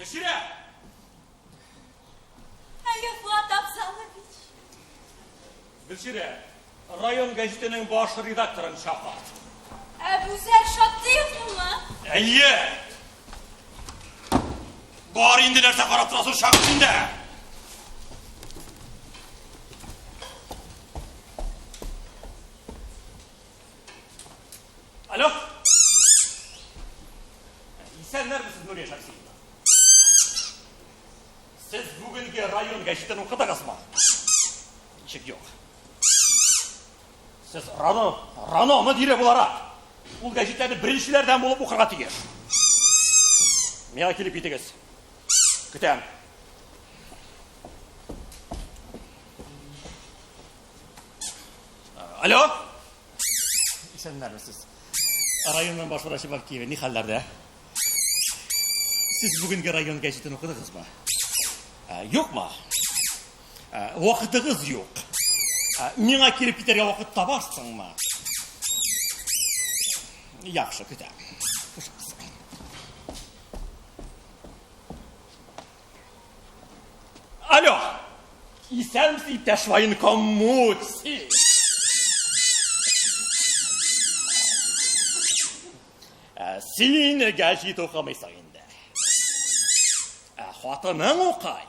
Гөлчирә! Әйе, Фуат Абзалович. Гөлчирә, район гәҗитенең баш редакторын чакырт. Әбүзәр Шаттыевнымы? Әйе! Бар инде нәрсә карап торасың, чакырт инде! Алло! Исәннәрмесез, Нурия Шәмсиевна? Сез бүгенге район гәҗитен укыдыгызмы? Ничек юк? Сез рано, рано мөдире буларак, ул гәҗитләрне беренчеләрдән булып укырга тиеш. Миңа килеп китегез. Көтәм. Алло? Исәннәрмесез. Районның баш врачы Бакиева, ни хәлләрдә? Сез бүгенге район гәҗитен укыдыгызмы? Юкмы? Вакытыгыз юк. Миңа килеп китәргә вакыт табарсыңмы? Яхшы, көтәм. Хушыгыз. Алло! Исәнмесез, иптәш военком Мутси! Ә, син гәҗит укымыйсың инде. Ә хатының укый.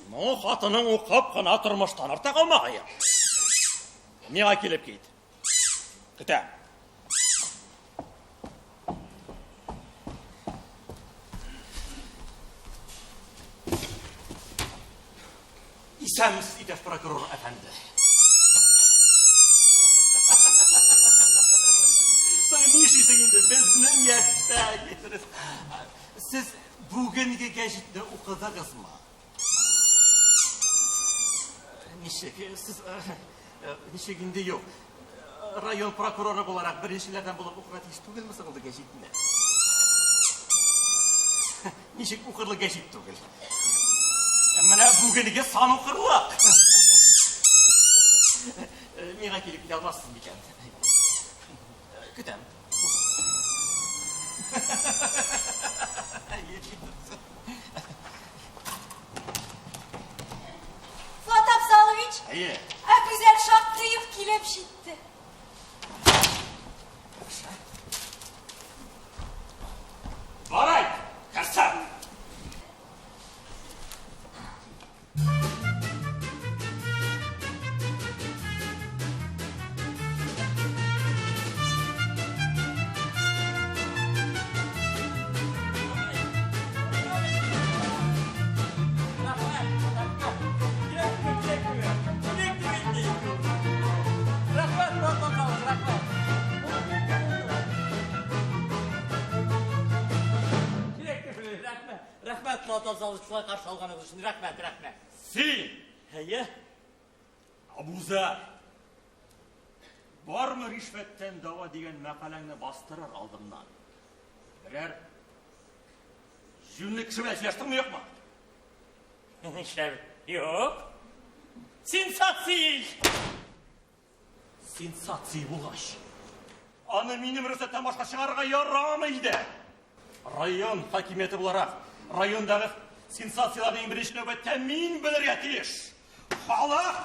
Ну, хатының укып кына тормыштан арта калмагае. Миңа килеп кит. Көтәм. Исәнмесез, иптәш прокурор әфәнде. Соң нишлисең инде безнең яшьтә? Сез бүгенге гәҗитне укыдыгызмы? Ничек? Сез ничек инде юк? Район прокуроры буларак беренчеләрдән булып укырга тиеш түгелме соң ул гәҗитне? Ничек укырлык гәҗит түгел? Менә бүгенге сан укырлык. Миңа килеп китә алмассыз микән? Көтәм. Фуат Абзалович, Әйе. Әбүзәр Шактыев килеп җитте. Барай, керсен. Рәхмәт, Фуат Абзалович, шулай каршы алганыгыз өчен. Рәхмәт, рәхмәт. Син! Әйе. Абузар! Бармы ришвәттән дава дигән мәкаләңне бастырыр алдыннан? Берәр җүнле кеше белән сөйләштеңме, юкмы? Нишләп? Юк. Сенсация ич! Сенсация булгач, аны минем рөхсәттән башка чыгарырга ярамый иде. Район хакимияте буларак, райондагы сенсацияләрне иң беренче нәүбәттә мин белергә тиеш. Халык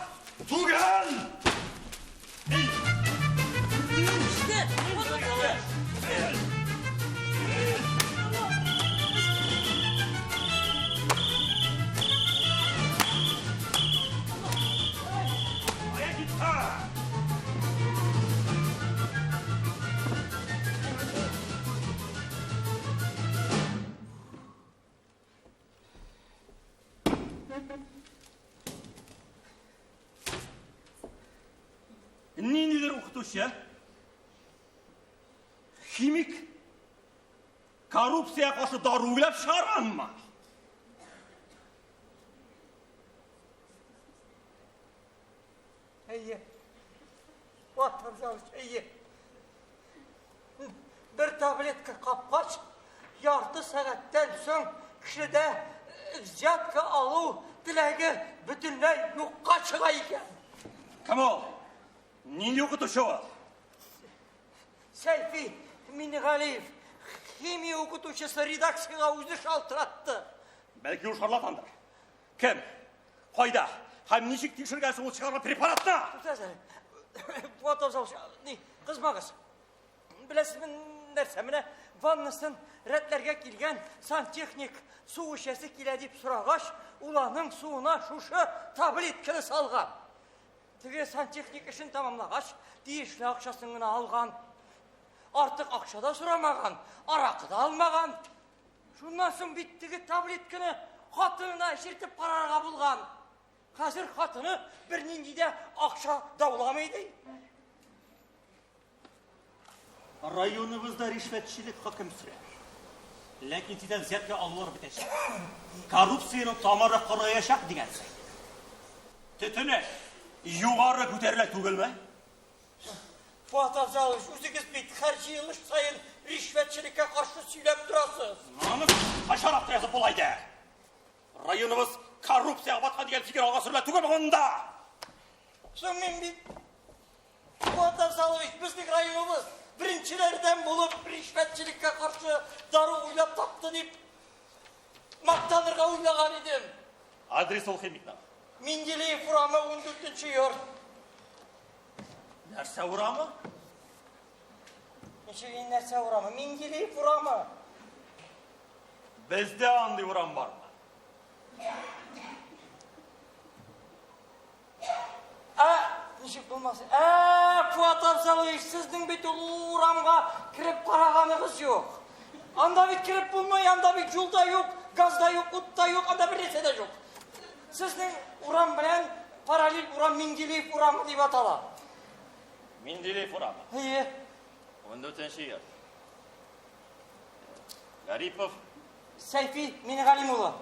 түгел! Эй! Ниндидер укытучы, химик, коррупция каршы дару уйлап чыгарганмы? Әйе. Фуат Абзалович, әйе. Бер таблетка капкач, ярты сәгатьтән соң кешедә взятка алу теләге бөтенләй юкка чыга икән. Кем ул? Нинди укытучы ул? Сәйфи Минегалиев, Химия укытучысы редакциягә үзе шалтыратты. Бәлки ул шарлатандыр. Кем? Кайда? Һәм ничек тикшергән соң ул чыгарган препаратны? Туктагыз әле. Фуат Абзалович, ни, кызмагыз. Беләсезме нәрсә, менә ваннасын рәтләргә килгән сантехник су эчәсе килә дип сорагач, ул аның суына шушы таблетканы салган. Теге сантехник эшен тәмамлагач, тиешле акчасын гына алган. Артык акча да сорамаган, аракы да алмаган. Шуннан соң бит теге таблетканы хатынына эчертеп карарга булган. Хәзер хатыны бернинди дә акча дауламый ди. Районыбызда ришвәтчелек хөкем сөрә. Ләкин тиздән взятка алулар бетәчәк. Коррупциянең тамыры корыячак дигән сүз. Төтене югары күтәрелә түгелме? Фуат Абзалович, үзегез бит һәр җыелыш саен ришвәтчелеккә каршы сөйләп торасыз. Моны кайчанрак язып була иде? Районыбыз коррупциягә баткан дигән фикер алга сөрелә түгелме монда? Соң мин бит Фуат Абзалович, безнең районыбыз беренчеләрдән булып ришвәтчелеккә каршы дару уйлап тапты дип мактанырга уйлаган идем. Адрес ул химикның. Менделеев урамы 14 йорт. Нәрсә урамы? Ничек инде нәрсә урамы? Менделеев урамы. Бездә андый урам бармы? Ә, ничек булмас? Ә, Фуат Абзалович, сезнең бит ул урамга кереп караганыгыз юк. Анда бит кереп булмый, анда бит юл да юк, газ да юк, ут та юк, анда бер нәрсә дә юк. Сезнең урам белән параллель урам Менделеев урамы дип атала. Менделеев урамы. Әйе. 14 йорт. Гарипов Сәйфи Мингалим улы.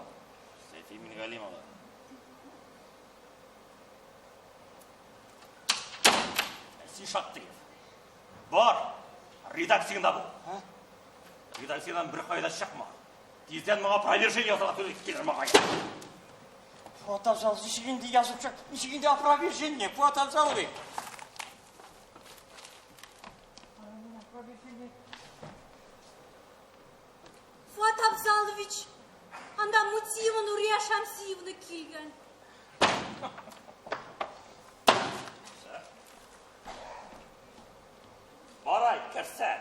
Сәйфи Мингалим улы. Син Шаттыев. Бар, редакцияңдә бул. Редакциядән бер кайда чыкма. Тиздән моңа опровержение язарга туры килер мага. Фуат Абзалович, ничек инде язып чык, ничек инде опровержение, Фуат Абзалович. Фуат Абзалович, анда Мутиева Нурия Шәмсиевна килгән. Барай, керсә.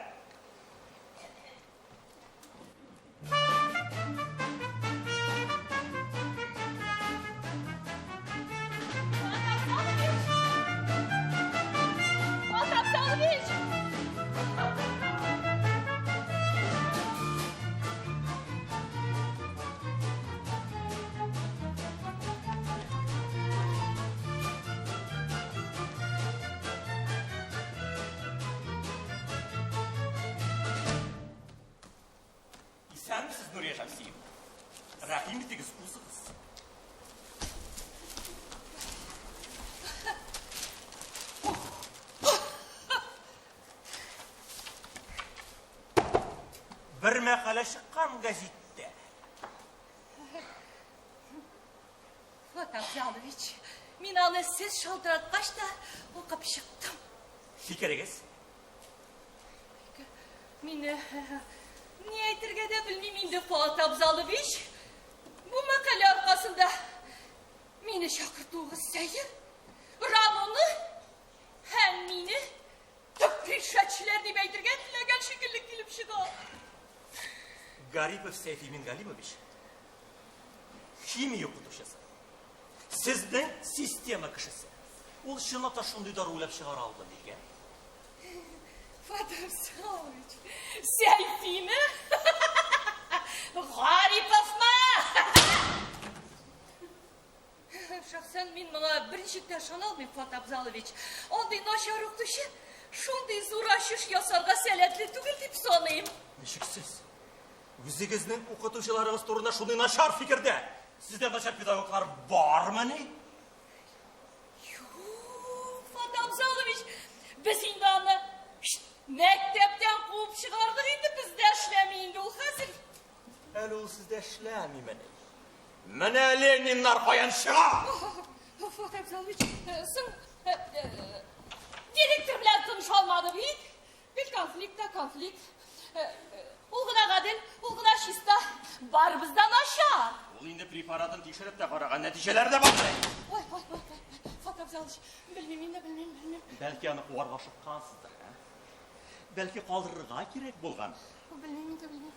Фуат Абзалович! Фуат Абзалович! Исәнмесез, Нурия Шәмсиевна. Рәхим итегез, узыгыз. Бер мәкалә чыккан гәзиттә. Фуат Абзалович, мин аны сез шалтыраткач та укып чыктым. Фикерегез? Мин ни әйтергә дә белмим инде, Фуат Абзалович. Бу мәкалә аркасында мине чакыртуыгыз сәер. Рануны һәм мине төп ришвәтчеләр дип әйтергә теләгән шикелле килеп чыга. Гарипов Сәйфи Мингалимович химия укытучысы. Сезнең система кешесе. Ул чынлап та шундый дару уйлап чыгара алды микән? Фуат Абзалович, Сәйфиме? Гариповмы? Шәхсән мин моңа берничек тә ышана алмыйм, Фуат Абзалович. Андый начар укытучы шундый зур ачыш ясарга сәләтле түгел дип саныйм. Ничек сез? Үзегезнең укытучыларыгыз турында шундый начар фикердә. Сездә начар педагоглар бармыни? Юк, Фуат Абзалович, без инде аны мәктәптән куып чыгардык инде, бездә эшләми инде ул хәзер. Әле ул сездә эшләмимени? Менә Лениннар каян чыга? Фуат Абзалович, соң директор белән тыныша алмады бит. Бит конфликт та конфликт. Ул гына да. Барыбыз да начар. Ул инде препаратын тикшереп тә караган, нәтиҗәләре дә бар. Ой, ой, ой, ой, Фат Абзалович, белмим инде, белмим, белмим. Бәлки аны куарга ашыккансыздыр, ә? Бәлки калдырырга кирәк булган. Белмим инде, белмим.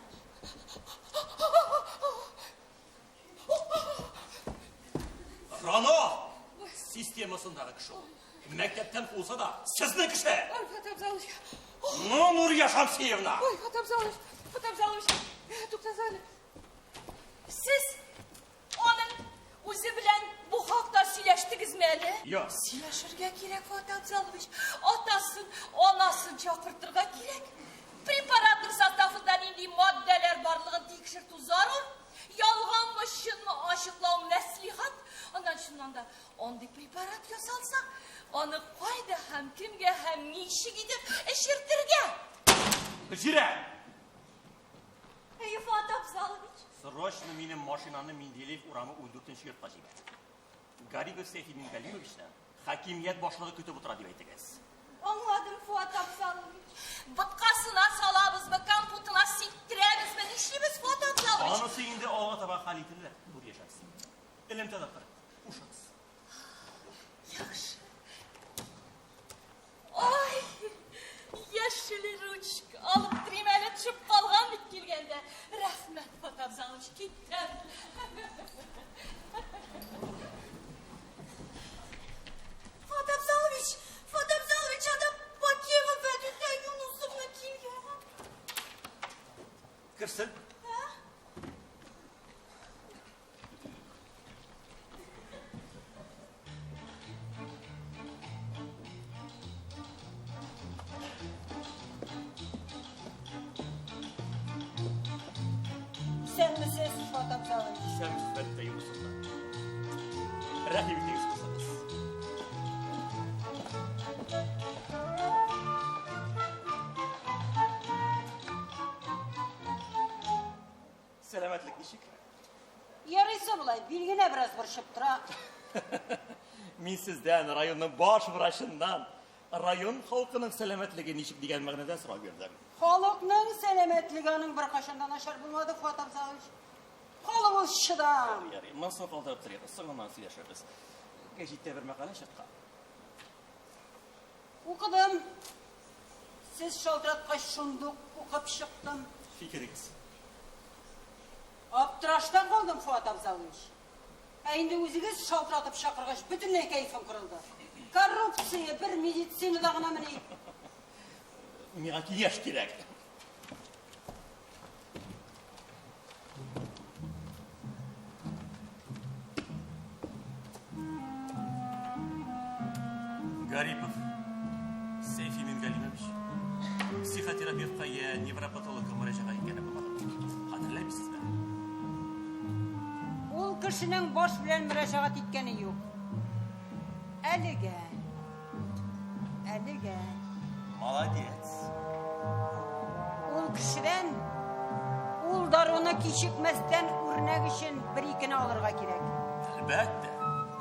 Рано системасындагы кеше ул. Мәктәптән куылса да, сезнең кеше. Ой, Фат Абзалович. Ну, Нурия Шамсиевна. Ой, Фат Абзалович, Фат Абзалович, туктагыз әле. Сез аның үзе белән бу хакта сөйләштегезме әле? Юк. Сөйләшергә кирәк, Фат Абзалович. Атасын, анасын чакыртырга кирәк. Препаратның составында нинди матдәләр барлыгын тикшертү зарур. Ялганмы, чынмы ачыклау мәслихәт. Аннан чыннан да андый препарат ясалса, аны кайда һәм кемгә һәм ничек итеп эчертергә? Гөлчирә! Әй, Фат Абзалович. Срочно минем машинаны Менделеев урамы 14 йортка җибәр. Гарипов Сәйфи Мингалимовичны хакимият башлыгы көтеп утыра дип әйтегез. Аңладым, Фуат Абзалович. Боткасына салабызмы, компотына сиптерәбезме, нишлибез, Фуат Абзалович? Анысы инде алга таба хәл ителер, Нурия Шәмсиевна. Элемтәдә тор. Хушыгыз. Яхшы. Ай, яшел ручка алып торыйм әле, төшеп калган бит килгәндә. Рәхмәт, Фуат Абзалович, киттем. Фуат Абзалович, Фуат Абзалович, анда Бакиева Вәдүдә Юнусовна килгән. Керсен. Исәнмесез, Фуат Абзалович. Исәнмесез, Вәдүдә Юнусовна. Рәхим итегез, кызыгыз. Сәламәтлек ничек? Ярыйсы болай, бил генә бераз борчып тора. Мин сездән, районның баш врачыннан, район халкының сәламәтлеге ничек дигән мәгънәдә сорау бирдем. Халыкның сәламәтлеге аның беркайчан да начар булмады, Фуат Абзалович. Халык ул чыдам. Ярый, монысын калдырып торыйк, соңыннан сөйләшербез. Гәҗиттә бер мәкалә чыккан. Укыдым. Сез шалтыраткач шундук укып чыктым. Фикерегез? Аптырашта калдым, Фуат Абзалович. Ә инде үзегез шалтыратып чакыргач, бөтенләй кәефем кырылды. Коррупция бер медицинада гына мени. Миңа киңәш кирәк. Гарипов Сәйфи Мингалимович психотерапевтка я невропатологка мөрәҗәгать иткәне булмады. Хәтерләмисезме? Ул кешенең баш белән мөрәҗәгать иткәне юк. Әлегә. Әлегә. Молодец. Ул кешедән ул даруны кичекмәстән үрнәк өчен бер-икене алырга кирәк. Әлбәттә,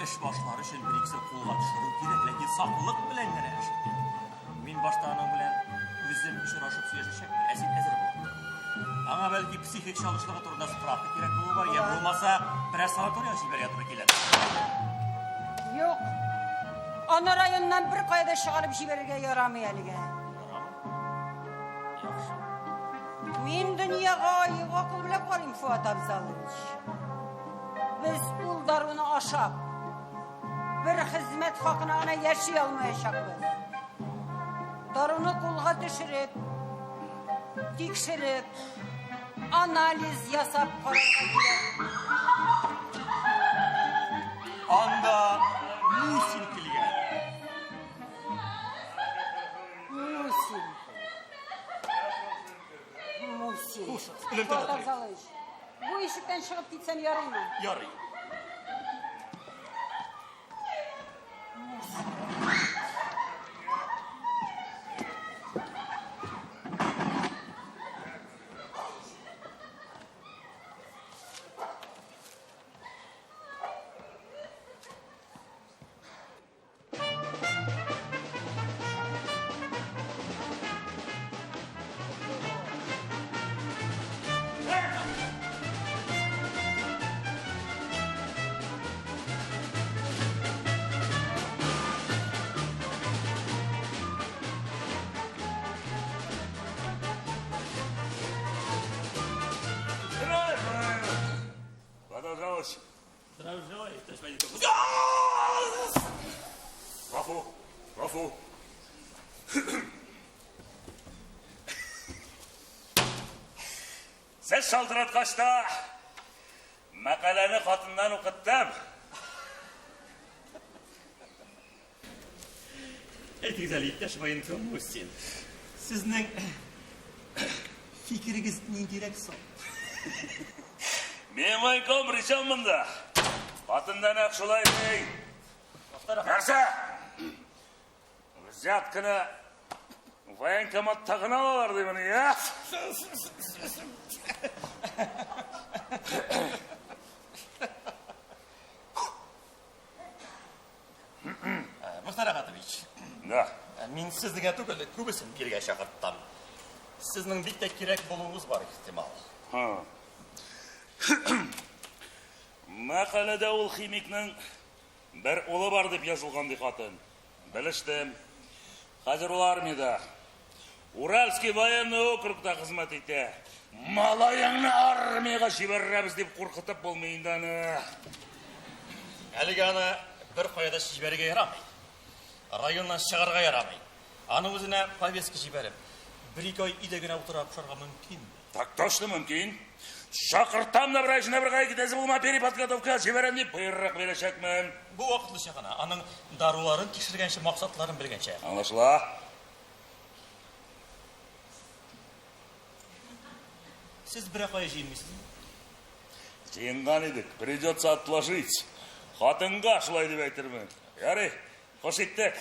эш башлар өчен бер-икесен кулга төшерү кирәк, ләкин саклык белән генә эш итик. Мин башта аның белән үзем очрашып сөйләшәчәкмен, ә син әзер бул. Аңа бәлки психик чалышлыгы турында справка кирәк булуы бар, я булмаса, берәр санаторийга җибәрергә туры килер. Юк. Аны районнан бер кая да чыгарып җибәрергә ярамый әлегә. Ярамый? Яхшы. Мин дөньяга аек акыл белән карыйм, Фуат Абзалович. Без ул даруны ашап, бер хезмәт хакына гына яши алмаячакбыз. Даруны кулга төшереп, тикшереп, анализ ясап карарга кирәк. Анда Мусин килгән. Мусин. Мусин. Хушыгыз, элемтәдә Фуат торыйк. Абзалович, бу ишектән чыгып китсәм ярыймы? Ярый. Гафу. Сез шалтыраткач та мәкаләне хатыннан укыттым. Әйтегез әле, иптәш военком Мусин, сезнең фикерегез ниндирәк соң? Мин военком причем монда? Хатыннан ак шулай ди. Нәрсә? Взятканы военкоматта гына алалар ди моны, я? Мөхтәр Агатович. Да. Мин сезне генә түгел, күбесен биргә чакырттым. Сезнең бик тә кирәк булуыгыз бар, ихтимал. Ха. Мәкаләдә ул химикның бер улы бар дип язылган ди хатын. Белештем. Хәзер ул армиядә. Уральский военный округта хезмәт итә. Малаеңны армиягә җибәрәбез дип куркытып булмый инде аны. Әлегә аны бер кая да җибәрергә ярамый. Районнан чыгарга ярамый. Аның үзенә повестка җибәреп, бер-ике ай өйдә генә утыра кушарга мөмкин. Так точно мөмкин. Чакыртам да бер ай эчендә бер кая китәсе булма, переподготовка җибәрәм дип боерык бирәчәкмен. Бу вакытлыча гына, аның даруларын тикшергәнче, максатларын белгәнчә. Аңлашыла. Сез берәр кая җыенмыйсызмы? Җыенган идек, придется отложить. Хатынга шулай дип әйтермен. Ярый, хуш иттек.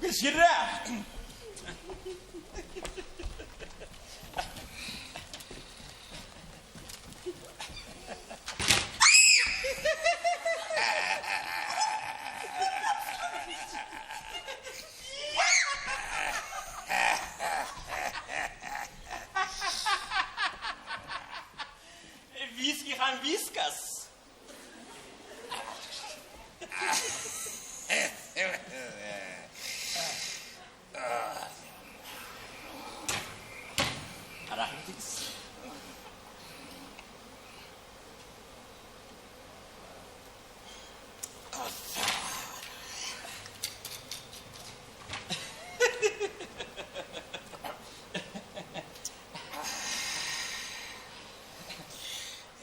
Гөлчирә! Виски һәм вискас. Рәхим итегез.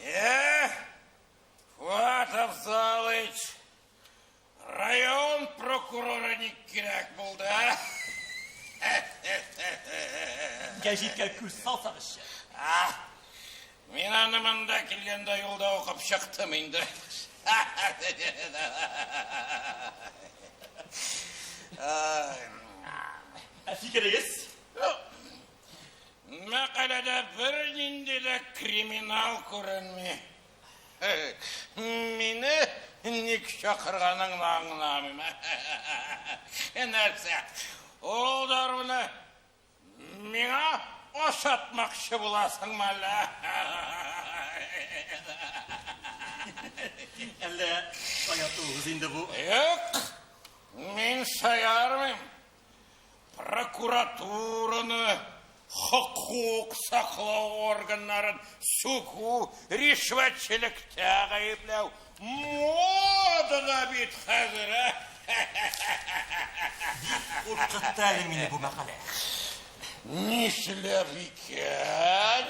Э, Фуат Афзалыч, район прокуроры ник кирәк булды, а? Гәҗиткә күз салсагызчы. А, мин аны монда килгәндә юлда укып чыктым инде. Ә фикерегез? Мәкаләдә бернинди дә криминал күренми. Мине ник чакырганыңны аңламыйм. Нәрсә? Ул даруны миңа ашатмакчы буласыңмы әллә? Әллә шаяртуыгыз инде бу? Юк, мин шаярмыйм. Прокуратураны, хокук саклау органнарын сүгү, ришвәтчелектә гаепләү модада бит хәзер, ә? Бик куркытты әле мине бу мәкалә. Нишләп икән?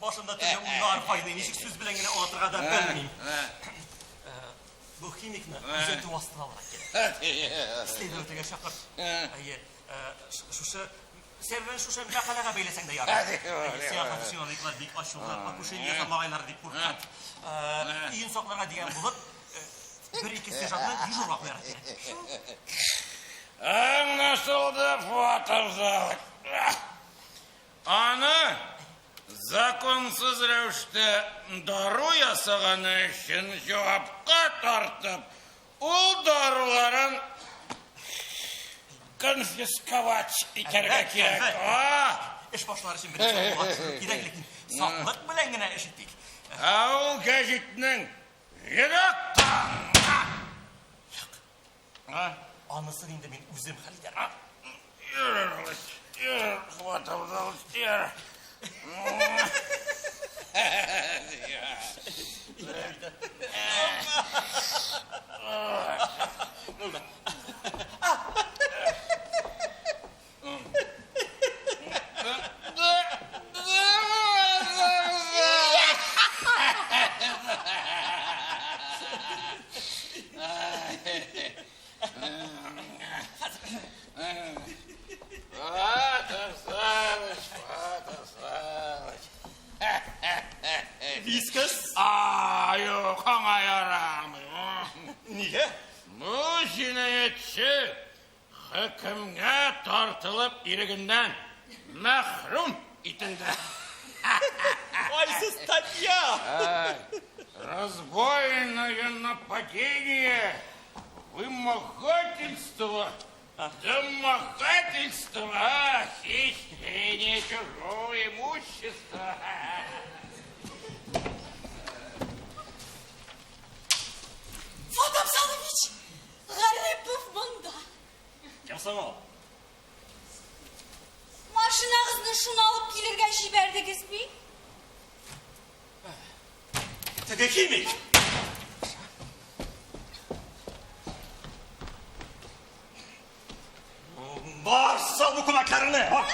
Башымда төрле уйлар кайный, ничек сүз белән генә аңлатырга да белмим. Бу химикны күзәтү астына алырга кирәк. Следовательгә чакыр. Әйе, шушы Сәбәбен шушы мәкаләгә бәйләсәң дә ярар. Сиңа хәзер чиновниклар бик ачулы, покушение ясамагайлар дип куркам. Өен сакларга дигән булып, бер-ике сержантны дежурга куярга кирәк. Аңлашылды, Фуат Абзалович. Аны законсыз рәвештә дару ясаганы өчен җавапка тартып, ул даруларын конфисковать итәргә кирәк. Эш башлар өчен беренче булга төшерү кирәк, ләкин саклык белән генә эш итик. Ә ул гәҗитнең йөрәк Анысын инде мин үзем хәл итәрмен. Йөрер, йөрер, Фуат Абзалович, йөрер. Фуат Абзалович, Фуат Абзалович. Вискас? А, юк, аңа ярамый. Нигә? Бу җинаятьче хөкемгә тартылып ирегеннән мәхрүм ителде. Айсыз статья! Разбойное нападение, вымогательство, домогательство, хищение чужого имущества. Фуат Абзалович, Гарипов монда. Кем соң ул? Машинагызны шуны алып килергә җибәрдегез бит? Теге химик! Бар, сал бу күмәкләреңне! Бар!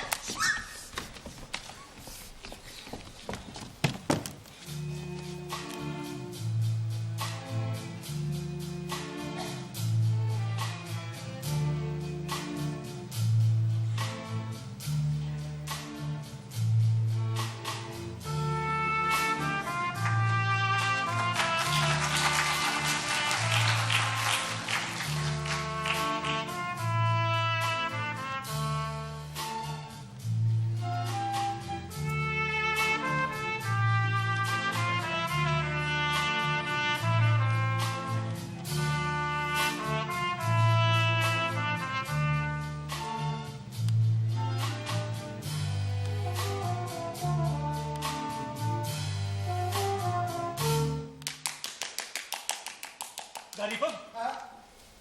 Гарипов?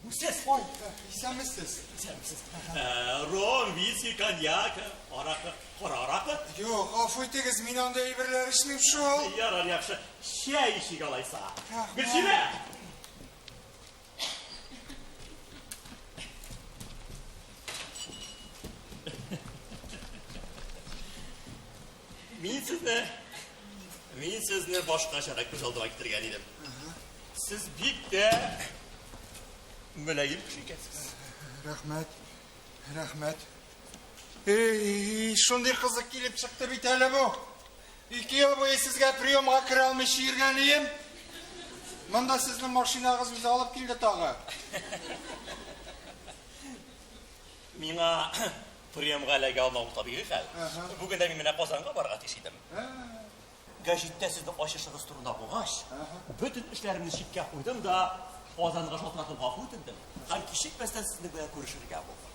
Бу сез? Ой, исәнмесез. Исәнмесез. Ром, виски, коньяк, аракы, кара аракы. Юк, гафу итегез, мин андый әйберләр эчмим шул. Ярар, яхшы. Чәй эчик алайса. Рәхмәт. Гөлсинә! Мин сезне, мин сезне башкачарак күз алдыма китергән идем. Сез бик тә мөлаем кеше икәнсез. Рәхмәт, рәхмәт. Эй, шундый кызык килеп чыкты бит әле бу. Ике ел буе сезгә приемга керә алмыйча йөргән идем. Монда сезнең машинагыз үзе алып килде тагы. Миңа приемга эләгә алмавым табигый хәл. Бүген дә мин менә Казанга барырга тиеш идем. Гәҗиттә сезнең ачышыгыз турында укыгач, бөтен эшләремне читкә куйдым да Казанга шалтыратып гафу үтендем һәм кичекмәстән сезнең белән күрешергә булдым.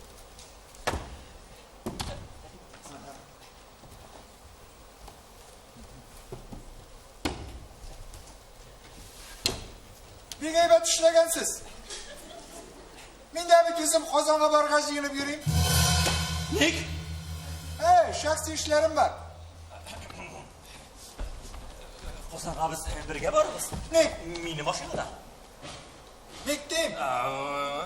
Бик әйбәт эшләгәнсез. Мин дә бит үзем Казанга барырга җыенып йөрим. Ник? Әй, шәхси эшләрем бар. Казанга без бергә барырбыз. Ник? Минем машинада. Ник дим?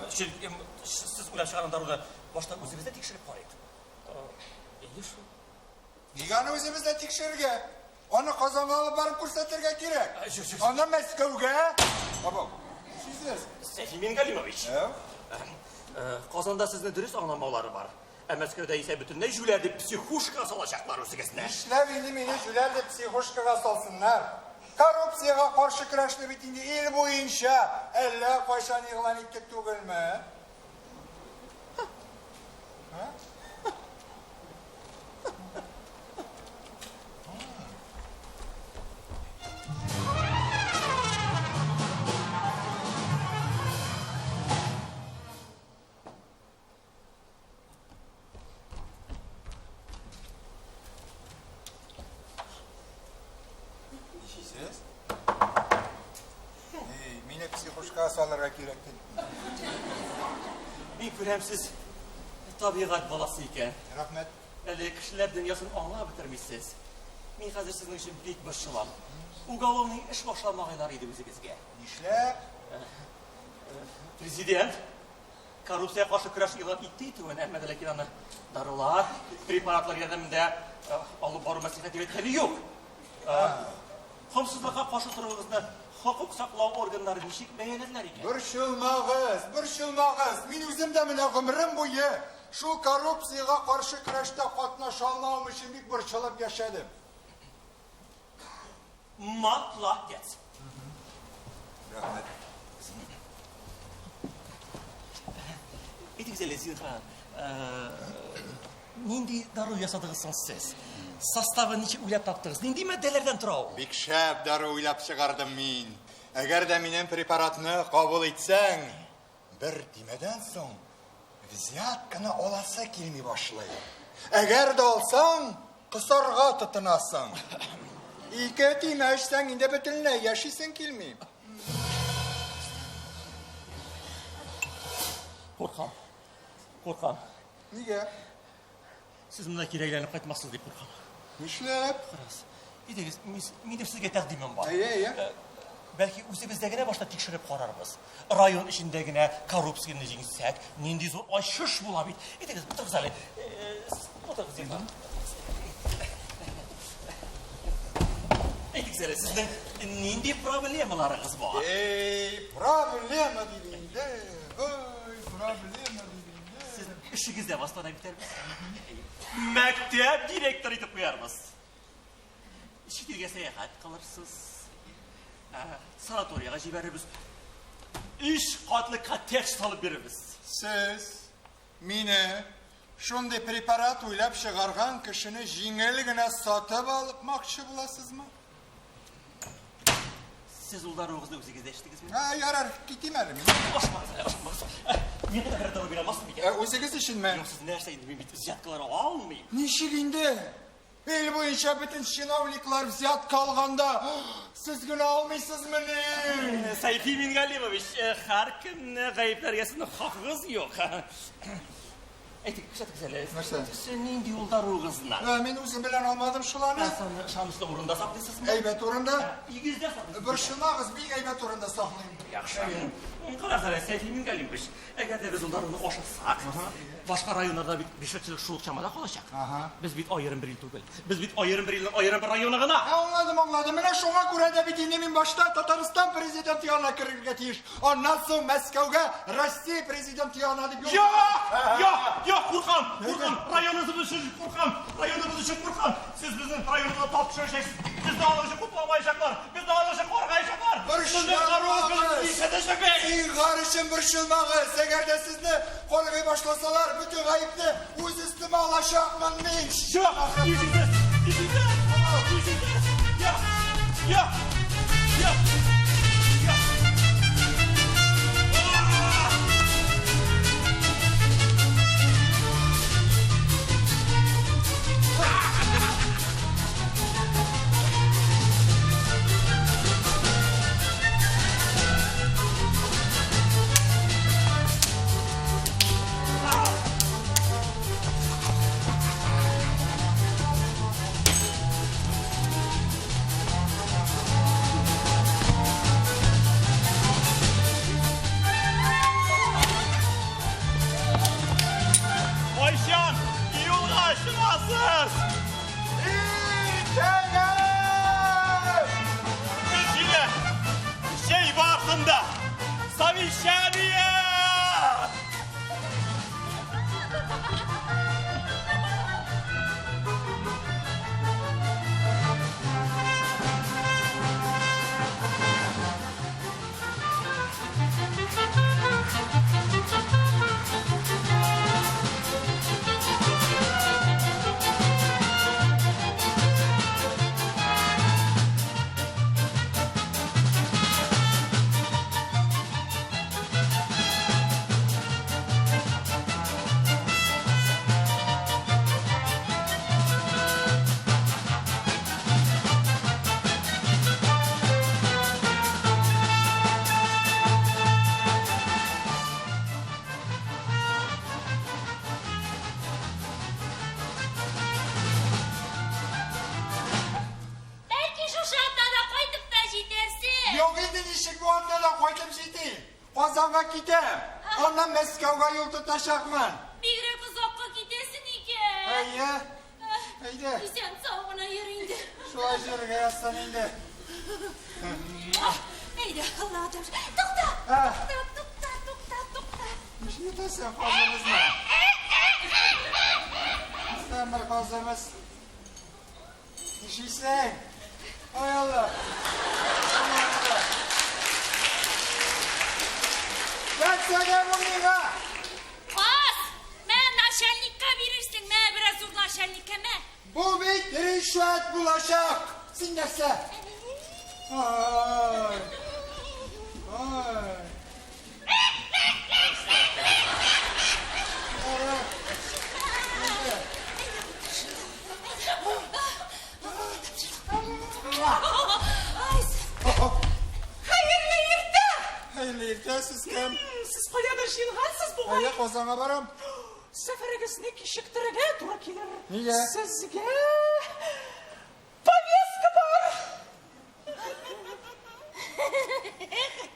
Чөнки сез уйлап чыгарган даруны башта үзебездә тикшереп карыйк. Әйе шул. Нигә аны үзебездә тикшерергә? Аны Казанга алып барып күрсәтергә кирәк. Аннан Мәскәүгә. Бабау, нишлисез? Сәйфи Мингалимович. Ә? Казанда сезне дөрес аңламаулары бар. Ә Мәскәүдә исә бөтенләй җүләр дип психушкага салачаклар үзегезне. Нишләп инде мине җүләр дип психушкага салсыннар? Коррупциягә каршы көрәшне бит инде ил буенча әллә кайчан игълан иттек түгелме? Ничисез? Эй, мине психушкага салырга кирәк дип. Мин күрәм, сез табигать баласы икән. Рәхмәт. Әле кешеләр дөньясын аңлап бетермисез. Мин хәзер сезнең өчен бик борчылам. Уголовный эш башламагайлар иде үзегезгә. Нишләп? Президент коррупциягә каршы көрәш игълан итте итүен, әмма дә ләкин аны дарулар, препаратлар ярдәмендә алып бару мәслихәт дип әйткәне юк. Комсызлыкка каршы торуыгызны хокук саклау органнары ничек бәяләделәр икән? Борчылмагыз, борчылмагыз. Мин үзем дә менә гомерем буе шул коррупциягә каршы көрәштә катнаша алмавым өчен бик борчылып яшәдем. Молодец. Рәхмәт. Әйтегез әле, зинһар, нинди дару ясадыгыз соң сез? Составын ничек уйлап таптыгыз? Нинди матдәләрдән тора ул? Бик шәп дару уйлап чыгардым мин. Әгәр дә минем препаратны кабул итсәң, бер тимәдән соң взятканы аласы килми башлый. Әгәр дә алсаң, косарга тотынасың. Ике тимә эчсәң, инде бөтенләй яшисең килми. Куркам. Куркам. Нигә? Сез монда кире әйләнеп кайтмассыз дип куркам. Нишләп? Карагыз. Әйдәгез, минем сезгә тәкъдимем бар. Әйе, әйе. Бәлки үзебездә генә башта тикшереп карарбыз. Район эчендә генә коррупцияне җиңсәк, нинди зур ачыш була бит. Әйдәгез, утырыгыз әле. Утырыгыз, зинһар. Әйтегез әле, сезнең нинди проблемаларыгыз бар? Эй, проблема дип инде. Ой, проблема дип инде. Сезнең эшегездә бастана битәрбез. Мәктәп директоры итеп куярбыз. Чит илгә сәяхәт кылырсыз. Санаторийга җибәрербез. Өч катлы коттедж салып бирербез. Сез мине шундый препарат уйлап чыгарган кешене җиңел генә сатып алып-макчы буласызмы? Сез ул даруыгызны үзегез дә эчтегезме? Ә, ярар, китим әле мин. Ашыкмагыз әле, ашыкмагыз. Миңа да берәр дару бирә алмассызмы икән? Ә, үзегез өченме? Юк, сез нәрсә инде, мин бит взяткалар алмыйм. Ничек инде? Ил буенча бөтен чиновниклар взятка алганда, сез генә алмыйсызмыни? Сәйфи Мингалимович, һәркемне гаепләргә сезнең хакыгыз юк. Әйтик, күрсәтегез әле. Нәрсә? Сез нинди ул даруыгызны? Ә, мин үзем белән алмадым шул аны. Ә, саны ышанычлы урында саклыйсызмы? Әйбәт урында. Өегездә саклыйсызмы? Борчылмагыз, бик әйбәт урында саклыйм. Яхшы. Карагыз әле, Сәйфи Мингалимович, әгәр дә без ул даруны ашасак, башка районнарда бит ришвәтчелек шул ук чамада калачак. Без бит аерым бер ил түгел. Без бит аерым бер илнең аерым бер районы гына. Ә, аңладым, аңладым. Менә шуңа күрә дә бит инде мин башта Татарстан президенты янына керергә тиеш. Аннан соң Мәскәүгә Россия президенты янына дип юл. Юк! Юк! Юк, куркам! Куркам! Районыбыз өчен куркам! Районыбыз өчен куркам! Сез безнең районыбызны тап төшерәчәксез. Безне аның өчен хупламаячаклар. Безне аның өчен каргаячаклар. Безнең даруыбыз нишләтәчәк бит? Зинһар өчен борчылмагыз. Әгәр дә сезне каргый башласалар, бөтен гаепне үз өстемә алачакмын мин. Юк! Нишлисез? Нишлисез? Нишлисез? Юк! Юк! Юк! Юк! Кайчан юлга чыгасыз? Итәгез! Без җилә чәй вакытында совещание! Юк инде ничек бу атнада кайтып җитим. Казанга китәм. Аннан Мәскәүгә юл тотачакмын. Бигрәк озакка китәсең икән. Әйе. Әйдә. Исән сау гына йөр инде. Шулай йөрергә язсын инде. Әйдә, Аллага тапшыр. Тукта! Тукта, тукта, тукта, тукта. Нишләтәсең казыбызны? Сән бер казыбыз. Нишлисең? Ай Алла. Нәрсәгә бу миңа? Каз! Мә, начальникка бирерсең, мә, бераз зур начальникка, мә. Бу бит ришвәт булачак. Син нәрсә? Ай. Ай. Хәерле иртә! Хәерле иртә, сез кем? Сез каядыр җыелгансыз бугай. Әйе, Казанга барам. Сәфәрегезне кичектерергә туры килер. Нигә? Сезгә повестка бар.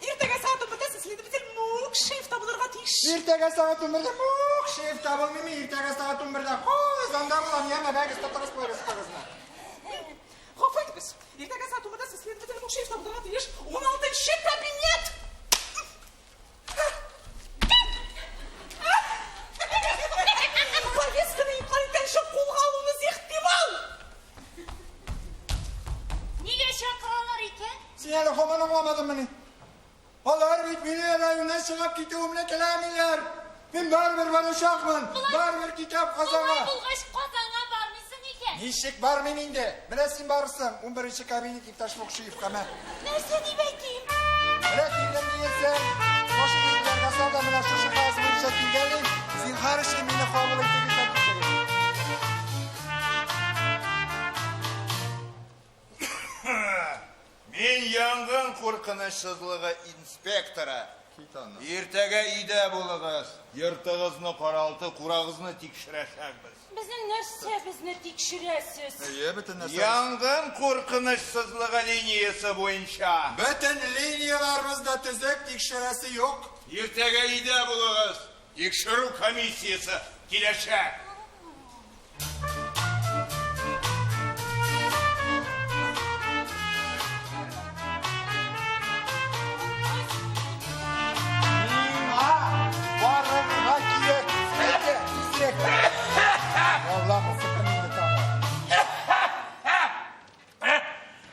Иртәгә сәгать 11-дә сез следователь Мукшиев табылырга тиеш. Иртәгә сәгать 11-дә Мукшиев табылмыймы? Иртәгә сәгать 11-дә Казанда булам, яме, бәгез, тотыгыз повесткагызны. Гафу итегез. Иртәгә сәгать 11-дә сез следователь Мукшиев табылырга тиеш. 16 кабинет. Повестканы инкар иткәнче кулга алуныгыз ихтимал. Нигә чакыралар икән? Син әле һаман аңламадыңмыни? Алар бит мине районнан чыгып китүемне теләмиләр. Мин барыбер барачакмын. Барыбер китәм Казанга. Болай булгач, Казанга бармыйсың икән. Ничек бармыйм инде? Менә син барырсың. 11 кабинет иптәш Мукшиевка, мә. Нәрсә дип әйтим? Менә килдем диерсең. Башың итләргә сал да менә шушы каз буенча килгән Зинһар өчен мине кабул итегез дә китерегез. Мин янгын куркынычсызлыгы инспекторы. Иртәгә өйдә булыгыз. Йортыгызны, каралты, курагызны тикшерәчәкбез. Безнең нәрсә безне тикшерәсез? Әйе, бөтен нәрсә. Янгын куркынычсызлыгы линиясе буенча. Бөтен линияләребез дә төзек, тикшерәсе юк. Иртәгә өйдә булыгыз. Тикшерү комиссиясе киләчәк. Миңа барырга кирәк. Әйдә, тизрәк. Аллаһ сыкын инде тагы.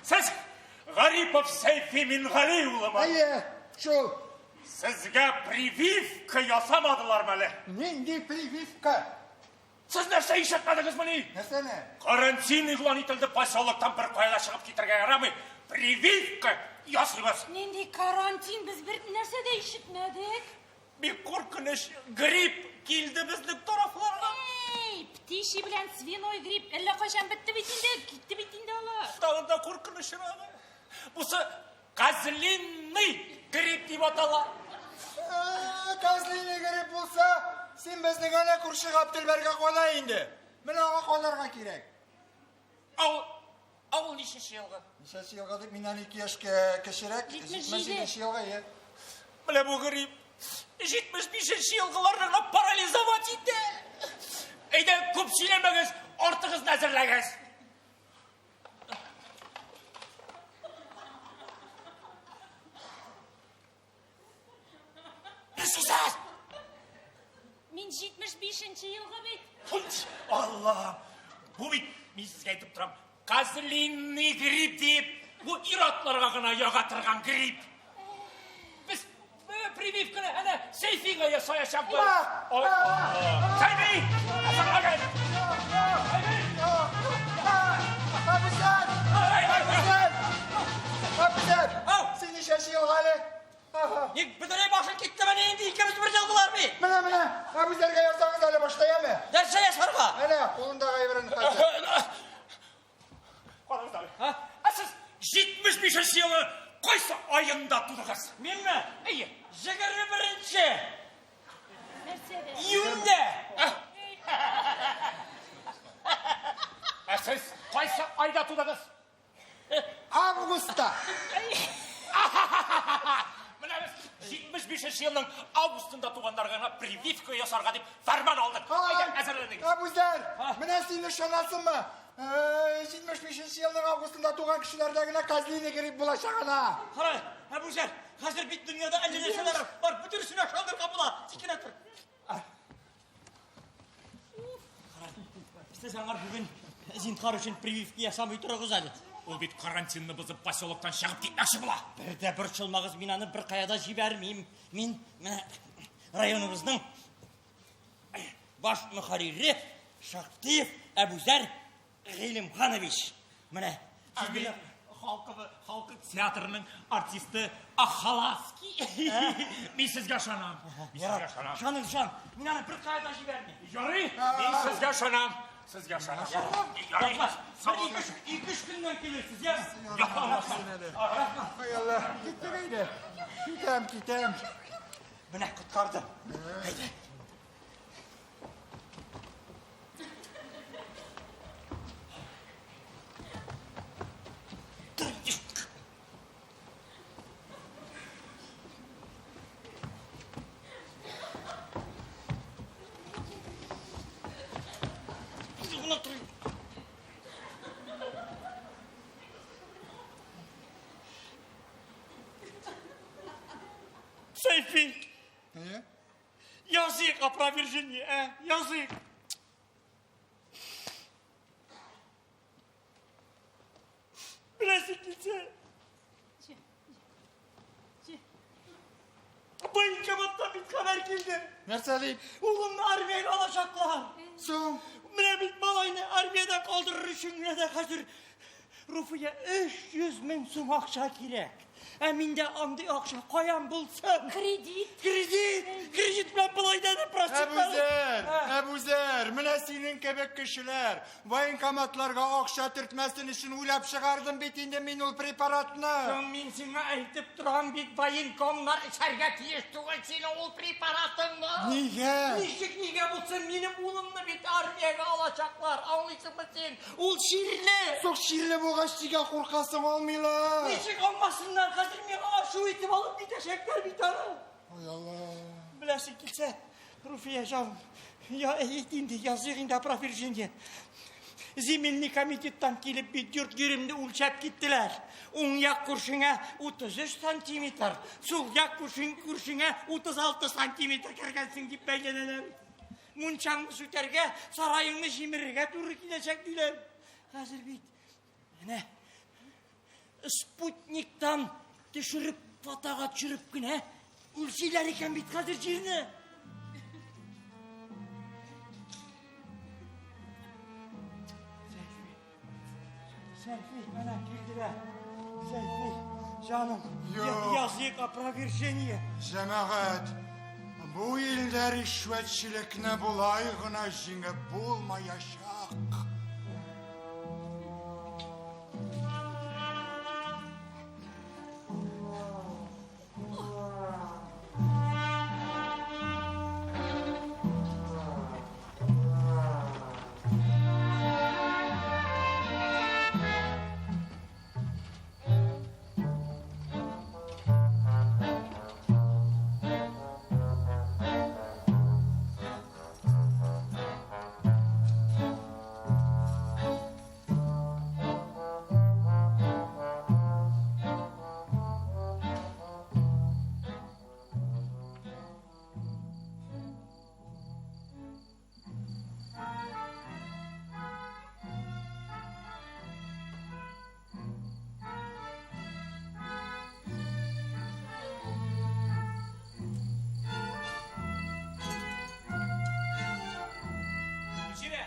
Сез Гарипов Сәйфи Мингали улымы? Әйе, шул. Сезгә прививка ясамадылармы әле? Нинди прививка? Сез нәрсә ишетмәдегезмени? Нәрсәне? Карантин игълан ителде, поселоктан бер кая да чыгып китәргә ярамый. Прививка ясыйбыз. Нинди карантин? Без бер нәрсә дә ишетмәдек. Бик куркыныч грипп килде безнең тарафларга. Эй, птичий белән свиной грипп әллә кайчан бетте бит инде, китте бит инде алар. Тагын да куркынычрагы. Бусы козлиный грипп дип атала. Козлиный грипп булса, син безнең әнә күрше Габделбәргә кала инде. Менә аңа калырга кирәк. Ау, ау ничәнче елгы? Ничәнче елгы дип миннән 2 яшькә кечерәк, 77 елгы, е. Менә бу грипп 75 елгыларны гына парализовать итә. Әйдә, күп сөйләмәгез, артыгызны әзерләгез. Нәрсә? Мин 75 елгы бит. Аллам! Бу бит, мин сезгә әйтеп торам, козлиный грипп дип, бу ир-атларга гына яга торган грипп. Без прививканы әнә Сәйфигә ясаячакбыз. Сәйфи! Әзерләгез! Абзар! Абзар! Абзар! Син ничәнче елгы әле? Ник бөтенләй башың киттеме инде икебез бер елгылар бит. Менә, менә, Абзарга язсагыз әле башта, яме? Нәрсә ясарга? Әнә, кулындагы әйберен хәзер. Карагыз әле. Ә сез 75 елы кайсы аенда тудыгыз? Минме? Әйе. 21 Нәрсәдә? июньдә. Ә сез кайсы айда тудыгыз? Августта. 75 елның августында туганнарга гына прививка ясарга дип фәрман алдык. Әйдә, әзерләнегез. Әбүзәр, менә син ышанасыңмы? 75 елның августында туган кешеләрдә генә козлиный грипп булачак ана. Кара, Әбүзәр, хәзер бит дөньяда әллә нәрсәләр бар, бөтенесенә ышандырырга була. Тик кенә тор. Сез аңар бүген зинһар өчен прививка ясамый торыгыз әле. Ул бит карантинны бозып поселоктан чыгып китмәкче була. Бер дә борчылмагыз, мин аны беркая да җибәрмим. Мин менә районыбызның баш мөхәррире Шактиев Әбүзәр Гыйлемханович. Менә сез белән халкы халкы театрының артисты Ахалаский. Мин сезгә ышанам. Мин сезгә ышанам. Ышаныгыз, ышан. Мин аны беркая да җибәрмим. Ярый, мин сезгә ышанам. Сезгә ышанам. Ярый. Ике-өч көннән килерсез, яме? Ай Алла, киттек әйдә. Китәм, китәм. Менә коткардым. Әйдә. Сәйфи! Язык опровержение, ә? Язык! Беләсең килсә. Военкоматтан бит хәбәр килде. Нәрсә дип? Улымны армиягә алачаклар. Соң? Менә бит малайны армиядән калдырыр өчен генә дә хәзер Руфия 300 мең сум акча кирәк. Ә миндә андый акча каян булсын? Кредит. Кредит! Кредит белән болай да процентлар. Әбүзәр, Әбүзәр, менә синең кебек кешеләр военкоматларга акча төртмәсен өчен уйлап чыгардым бит инде мин ул препаратны. Соң мин сиңа әйтеп торам бит, военкомнар эчәргә тиеш түгел синең ул препаратыңны. Нигә? Ничек нигә булсын, минем улымны бит армиягә алачаклар, аңлыйсыңмы син? Ул чирле. Соң чирле булгач нигә куркасың, алмыйлар. Ничек алмасыннар, хәзер миңа ачу итеп алып китәчәкләр бит аны. Ой, Алла. Беләсең килсә, Руфия җаным, я әйт инде, языйк инде опровержение. Земельный комитеттан килеп бит йорт җиремне үлчәп киттеләр. Уң як күршеңә 33 сантиметр, сул як күршең күршеңә 36 сантиметр кергәнсең дип бәйләнәләр. Мунчаңны сүтәргә, сараеңны җимерергә туры киләчәк диләр. Хәзер бит менә спутниктан төшереп, фотога төшереп кенә үлчиләр икән бит хәзер җирне. Сәйфи, Сәйфи, менә килделәр. Сәйфи, җаным, Юк. языйк опровержение. Җәмәгать, бу илдә ришвәтчелекне болай гына җиңеп булмаячак. Гөлчирә!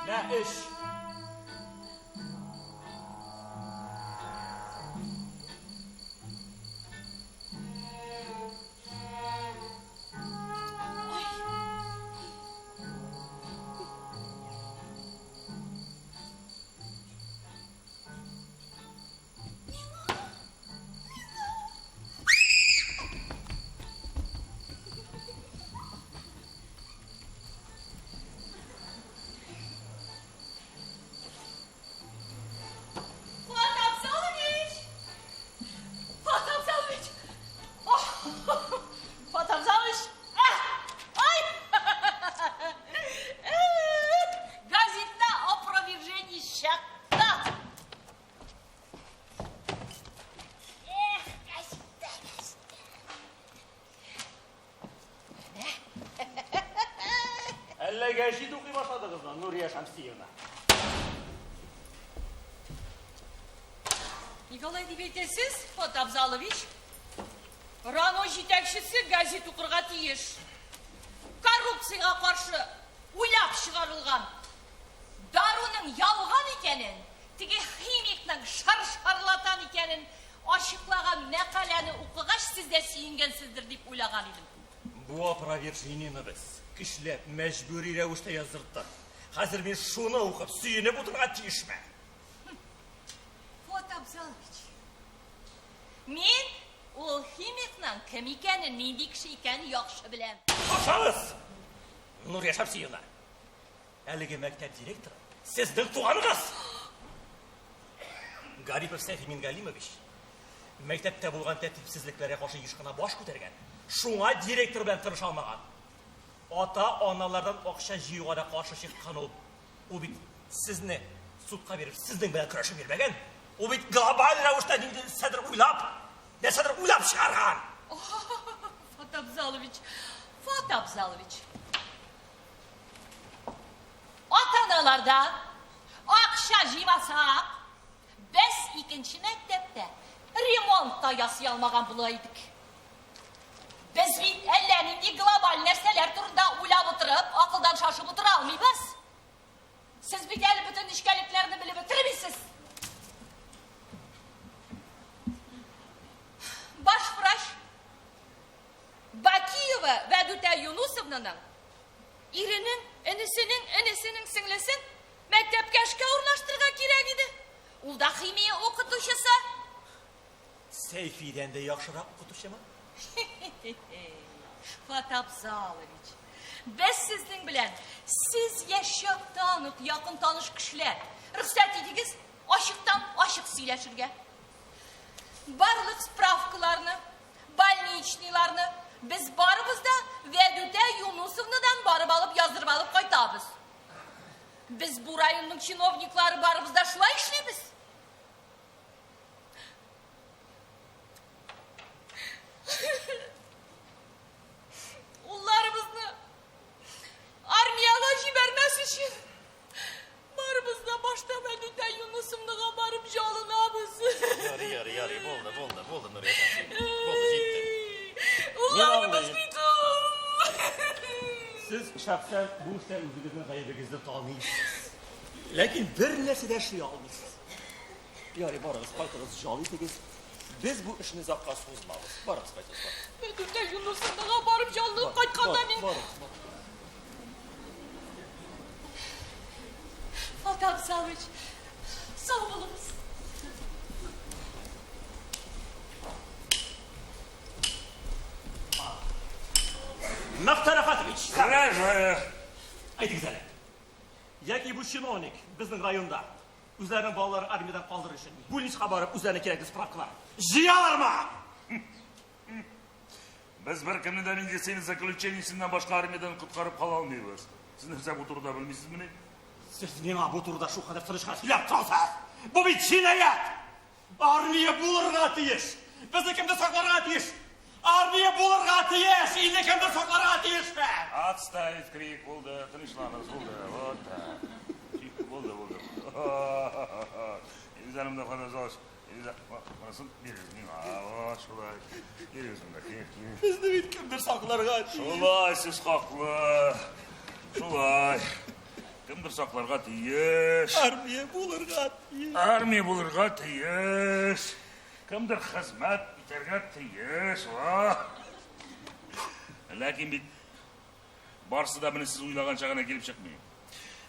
Мә, эч. Әллә гәҗит укый башладыгызмы, Нурия Шәмсиевна? Ник алай дип әйтәсез, Фат Абзалович? РАНО җитәкчесе газет укырга тиеш. Коррупциягә каршы уйлап чыгарылган даруның ялган икәнен, теге химикның шар-шарлатан икәнен ачыклаган мәкаләне укыгач, сез дә сөенгәнсездер дип уйлаган идем. Бу опровержениене без көчләп, мәҗбүри рәвештә яздырттык. Хәзер мин шуны укып, сөенеп утырырга тиешме? Фуат Абзалович, мин ул химикның кем икәнен, нинди кеше икәнен яхшы беләм. Хушыгыз! Нурия Шәмсиевна, әлеге мәктәп директоры сезнең туганыгыз! Гарипов Сәйфи Мингалимович мәктәптә булган тәртипсезлекләргә каршы еш кына баш күтәргән, шуңа директор белән тырыша алмаган. Ата-аналардан акча җыюга да каршы чыккан ул. Ул бит сезне судка биреп, сезнең белән көрәшеп йөрмәгән. Ул бит глобаль рәвештә ниндидер уйлап, нәрсәдер уйлап чыгарган. Фат Абзалович, Фат Абзалович. Ата-аналардан акча җыймасак, без икенче мәктәптә ремонт та ясый алмаган була идек. Без бит әллә нинди глобаль нәрсәләр турында уйлап утырып, акылдан шашып утыра алмыйбыз. Сез бит әле бөтен нечкәлекләрне белеп бетермисез. Баш врач Бакиева Вәдүтә Юнусовнаның иренең, энесенең, энесенең сеңлесен мәктәпкә эшкә урнаштырырга кирәк иде. Ул да химия укытучысы. Сәйфидән дә яхшырак укытучымы? Фат Абзалович, без сезнең белән сез яшь чактан ук якын таныш кешеләр. Рөхсәт итегез, ачыктан ачык сөйләшергә. Барлык справкаларны, больничныйларны без барыбыз да Вәдүтә Юнусовнадан барып алып яздырып алып кайтабыз. Без бу районның чиновниклары барыбыз да шулай эшлибез. Улларыбызны армиягә җибәрмәс өчен барыбыз да башта Вәдүтә Юнусовнага барып жалынабыз. Ярый, ярый, ярый, булды, булды, булды, Нурия Шәмсиевна. Булды, җитте. Улларыбыз бит ул. Сез шәхсән бу эштә үзегезнең гаебегезне таныйсыз. Ләкин бер нәрсә дә эшли алмыйсыз. Ярый, барыгыз, кайтыгыз, җал итегез. Без бу эшне озакка сузмабыз. Барыгыз, кайтыгыз, барыгыз. Вәдүтә Юнусовнага барып жалынып кайтканда мин... Барыгыз, барыгыз. Фат Абзалович, сау булыгыз. Мөхтәр Әхәтович! Хорошо. Әйтегез әле. Яки бу чиновник безнең районда үзләренең балаларын армиядән калдырыр өчен больницага барып үзләренә кирәкле справкалар җыялармы? Без беркемне дә медицина заключениесеннән башка армиядән коткарып кала алмыйбыз. Сез нәрсә бу турыда белмисезмени? Сез миңа бу турыда шулкадәр тыныч кына сөйләп торасыз. Бу бит җинаять! Армия булырга тиеш! Безне кемдер сакларга тиеш! Армия булырга тиеш! Илне кемдер сакларга тиешме? Отставить крик, булды, тынычланыгыз, булды. Вот так. Булды, булды. Илзарымда Фаназович, монысын бирегез миңа. Вот шулай. Бирегез монда, кил, кил. Безне бит кемдер сакларга тиеш. Шулай, сез хаклы. Шулай. Кемдер сакларга тиеш. Армия булырга тиеш. Армия булырга тиеш. Кемдер хезмәт итәргә тиеш. Ләкин бит барысы да менә сез уйлаганча гына килеп чыкмый.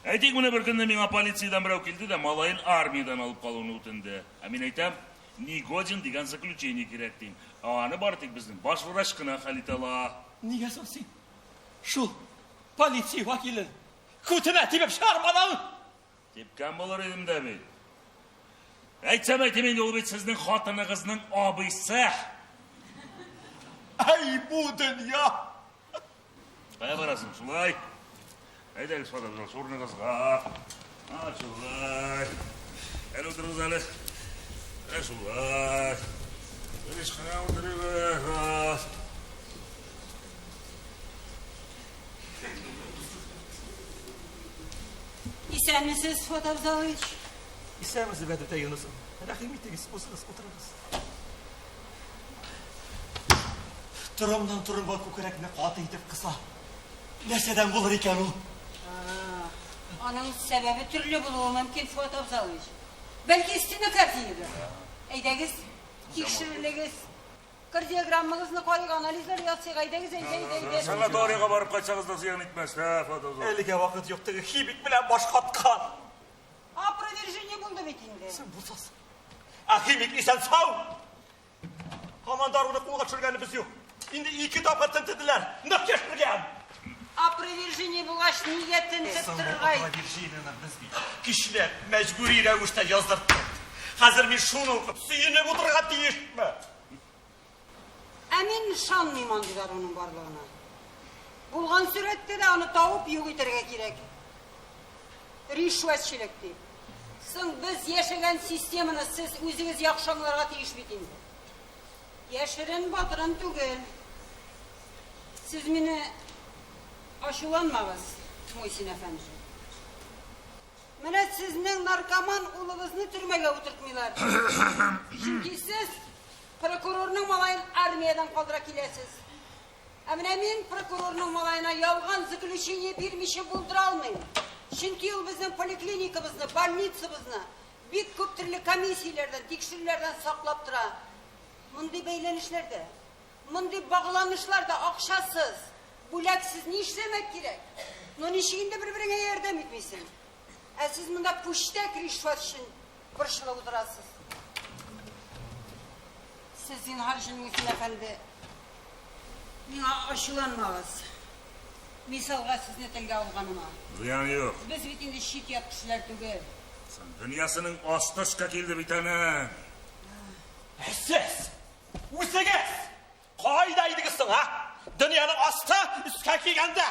Әйтик, менә бер көнне миңа полициядән берәү килде дә малаен армиядән алып калуны үтенде. Ә мин әйтәм, не годен дигән заключение кирәк дим. Ә аны бары тик безнең баш врач кына хәл итә ала. Нигә соң син шул полиция вәкилен күтенә тибеп чыгармадың? Типкән булыр идем дә бит. Әйтсәм әйтим инде, ул бит сезнең хатыныгызның абыйсы. Әй, бу дөнья! Кая барасың, шулай? Әйдәгез, хатыныгыз, урыныгызга. А, шулай. Әле утырыгыз әле. Ә, шулай. Тыныч кына утырыгыз. Исәнмесез, Фуат Абзалович. Исәнмесез, Бәдүтә Юнысовна. Рәхим итегез, узыгыз, утырыгыз. Торымнан торымга күкрәкне каты итеп кыса. Нәрсәдән булыр икән ул? Аның сәбәбе төрле булуы мөмкин, Фуат Абзалович. Бәлки стенокардиядер. Әйдәгез, тикшерелегез. Кардиограммагызны карыйк, анализлар ясыйк. Әйдәгез, әйдә, әйдә, әйдә. Санаторийга барып кайтсагыз да зыян итмәс, ә, Фуат Абзалович. Әлегә вакыт юк, теге химик белән баш каткан. Опровержение булды бит инде. Син булсасың. Ә химик исән сау. Һаман даруны кулга төшергәнебез юк. Инде ике тапкыр тентеделәр. Нык яшергән. Опровержение булгач, нигә тентеп Соң бу торырга? опровержениене без бит көчләп, мәҗбүри рәвештә яздырттык. Хәзер мин шуны укып, сөенеп утырырга тиешме? Ә мин ышанмыйм андый даруның барлыгына. Булган сурәттә дә аны табып юк итәргә кирәк. Ришвәтчелек дип. Соң без яшәгән системаны сез үзегез яхшы аңларга тиеш бит инде. Яшерен батырын түгел. Сез мине ачуланмагыз, Мусин әфәнде. Менә сезнең наркоман улыгызны төрмәгә утыртмыйлар. Чөнки сез прокурорның малаен армиядән калдыра киләсез. Ә менә мин прокурорның малаена ялган заключение бирмичә булдыра алмыйм. Чөнки ул безнең поликлиникабызны, больницабызны бик күп төрле комиссияләрдән, тикшерүләрдән саклап тора. Мондый бәйләнешләрдә, мондый багланышларда акчасыз, бүләксез ни эшләмәк кирәк? Ну ничек инде бер-береңә ярдәм итмисең? Ә сез монда пүчтәк ришвәт өчен борчылып утырасыз. Сез зинһар өчен Мусин әфәнде, миңа ачуланмагыз. Мисалга сезне телгә алганыма. Зыян юк. Без бит инде чит-ят кешеләр түгел. Соң дөньясының асты өскә килде бит аның. Ә сез үзегез кайда идегез соң, а? Дөньяның асты өскә килгәндә.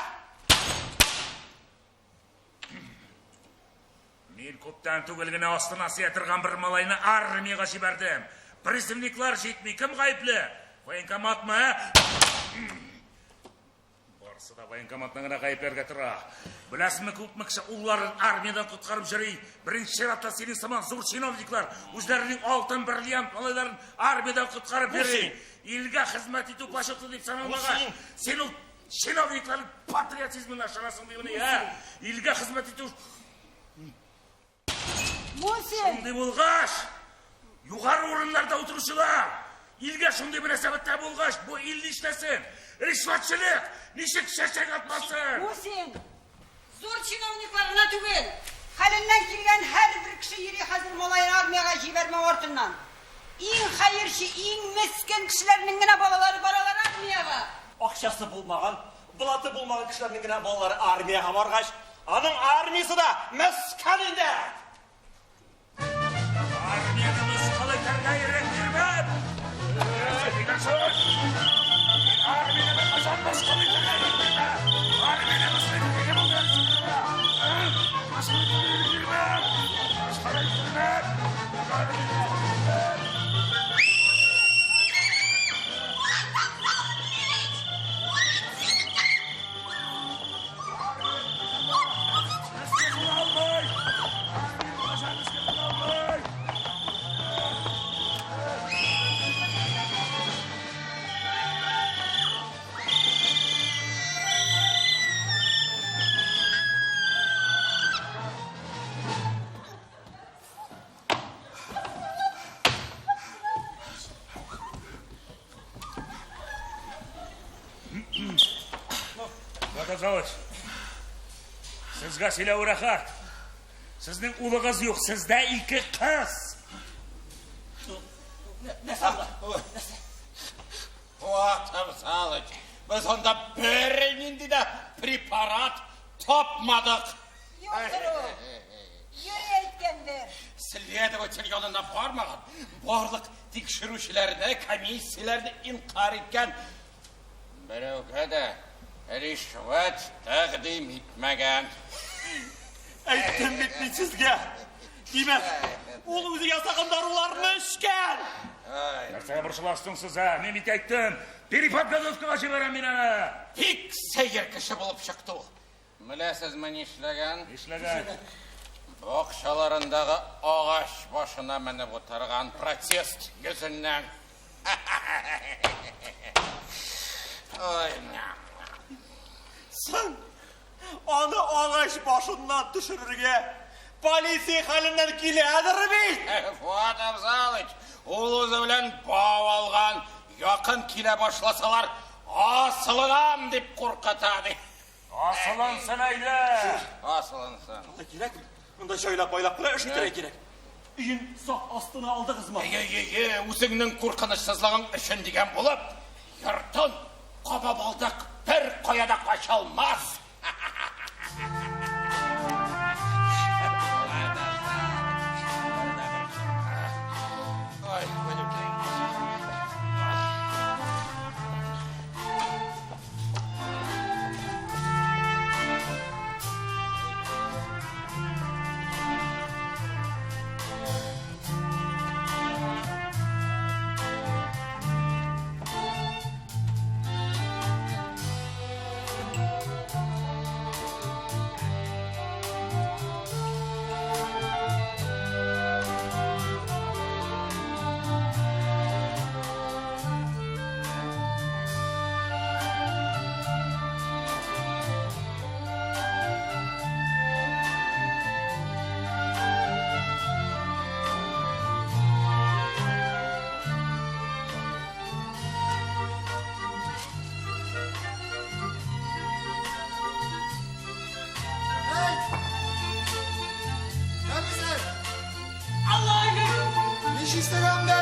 Мин күптән түгел генә астына сыя торган бер малайны армиягә җибәрдем. Призывниклар җитми, кем гаепле? Военкоматмы, ә? Барысы да военкоматны гына гаепләргә тора. Беләсезме, күпме кеше улларын армиядән коткарып йөри? Беренче чиратта синең сыман зур чиновниклар үзләренең алтын бриллиант малайларын армиядән коткарып йөри. Илгә хезмәт итү почетлы дип саналмаган. Син ул чиновникларның патриотизмына ышанасың димени, ә? Илгә хезмәт итү Мусин! Шундый булгач, югары урыннарда утыручылар, илгә шундый мөнәсәбәттә булгач, бу ил нишләсен? Ришвәтчелек ничек чәчәк атмасын? Мусин! Зур чиновниклар гына түгел, хәленнән килгән һәрбер кеше йөри хәзер малаен армиягә җибәрмәү артыннан. Иң хәерче, иң мескен кешеләрнең генә балалары баралар армиягә. Акчасы булмаган, блаты булмаган кешеләрнең генә балалары армиягә баргач, аның армиясе дә мескен инде. Армияне мыскыл итәргә ирек бирмәм! Нәрсә дигән сүз? Мин армияне беркайчан мыскыл итәргә ирек бирмәм! Армияне мыскыл итәргә кем ул Мыскыл итәргә ирек бирмәм! Мыскыл иттермәм! Армияне мыскыл иттермәм! Мыскыл кыла алмый! Армияне кайчан мыскыл кыла алмый! Фуат Абзалович, сезгә сөйләве рәхәт. Сезнең улыгыз юк, сездә ике кыз. Нәрсә була? Фуат Абзалыч, без анда бернинди дә препарат тапмадык. Юктыр ул. Йөри әйткәндер. Следователь янына бармаган, барлык тикшерүчеләрне, комиссияләрне инкар иткән. Берәүгә дә ришвәт тәкъдим итмәгән. Әйттем бит мин сезгә. Димәк, ул үзе ясаган даруларны эчкән. Нәрсәгә борчыласың сез, ә? Мин бит әйттем. Переподготовкага җибәрәм мин аны. Бик сәер кеше булып чыкты ул. Беләсезме нишләгән? Нишләгән? Бакчаларындагы агач башына менеп утырган протест йөзеннән. Ой, Соң, аны агач башыннан төшерергә полиция хәленнән киләдер бит! Фуат Абзалыч, ул үзе белән бау алган, якын килә башласалар, асылынам дип куркыта, ди. Асылынсын әйдә! Асылынсын. Алай кирәк, монда җайлап-байлап кына эш итәргә кирәк. Өен сак астына алдыгызмы? Әйе, әйе, үзеңнең куркынычсызлыгың өчен дигән булып, йортын кабап алдык, бер кая да кача алмас. Ай, Эй! Кемсең? Ниш истәгәндә?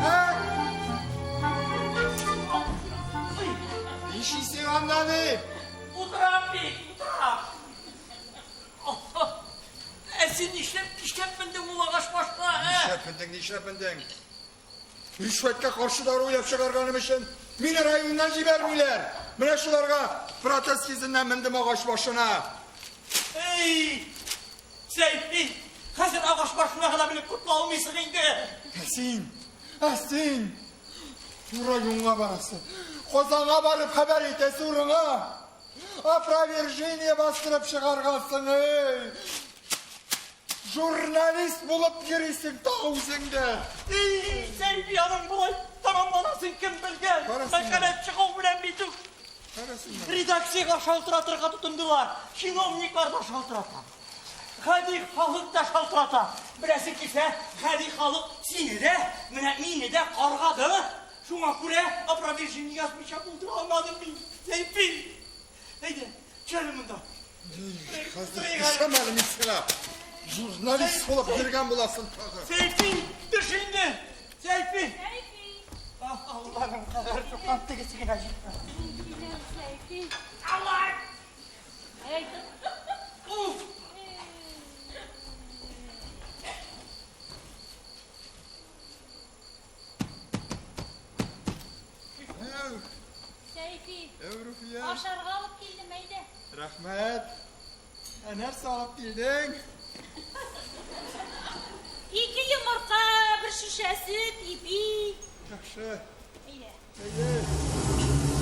Ә? Ниш истәгәндә ни? Утырам бит, утырам. Ә син нишләп, нишләп мендең ул агач башына, ә? Нишләп мендең, нишләп мендең? Ришвәткә каршы дару уйлап чыгарганым өчен мине районнан җибәрмиләр. Менә шуларга протест йөзеннән мендем агач башына. Эй, Сәйфи, хәзер агач башына гына менеп котыла алмыйсың инде. Ә син, ә син районга барасы. Казанга барып хәбәр итәсе урынга. Опровержение бастырып чыгаргансың, эй! Журналист булып йөрисең тагы үзең дә. Эй, Сәйфи, аның болай тәмамланасын кем белгән? Мәкалә чыгу белән бит үк. Редакциягә шалтыратырга тотындылар. Чиновниклар да шалтырата. Гади халык та шалтырата. Беләсең килсә, гади халык сине дә, менә мине дә каргады. Шуңа күрә опровержение язмыйча булдыра алмадым мин. Сәйфи! Әйдә, төш әле монда. Хәзер төшәм әле мин сиңа. Журналист булып йөргән буласың тагы. Сәйфи, төш инде. Сәйфи. Сәйфи. Ах, Алланың кадәр суккан тегесе генә җитмәде. Сәйфи. Алла! Әй. Уф! Сәйфи, ашарга алып килдем, әйдә. Рәхмәт. Ә нәрсә алып килдең? Ике йомырка, бер шешә сөт, ипи. Яхшы. Әйдә. Әйдә.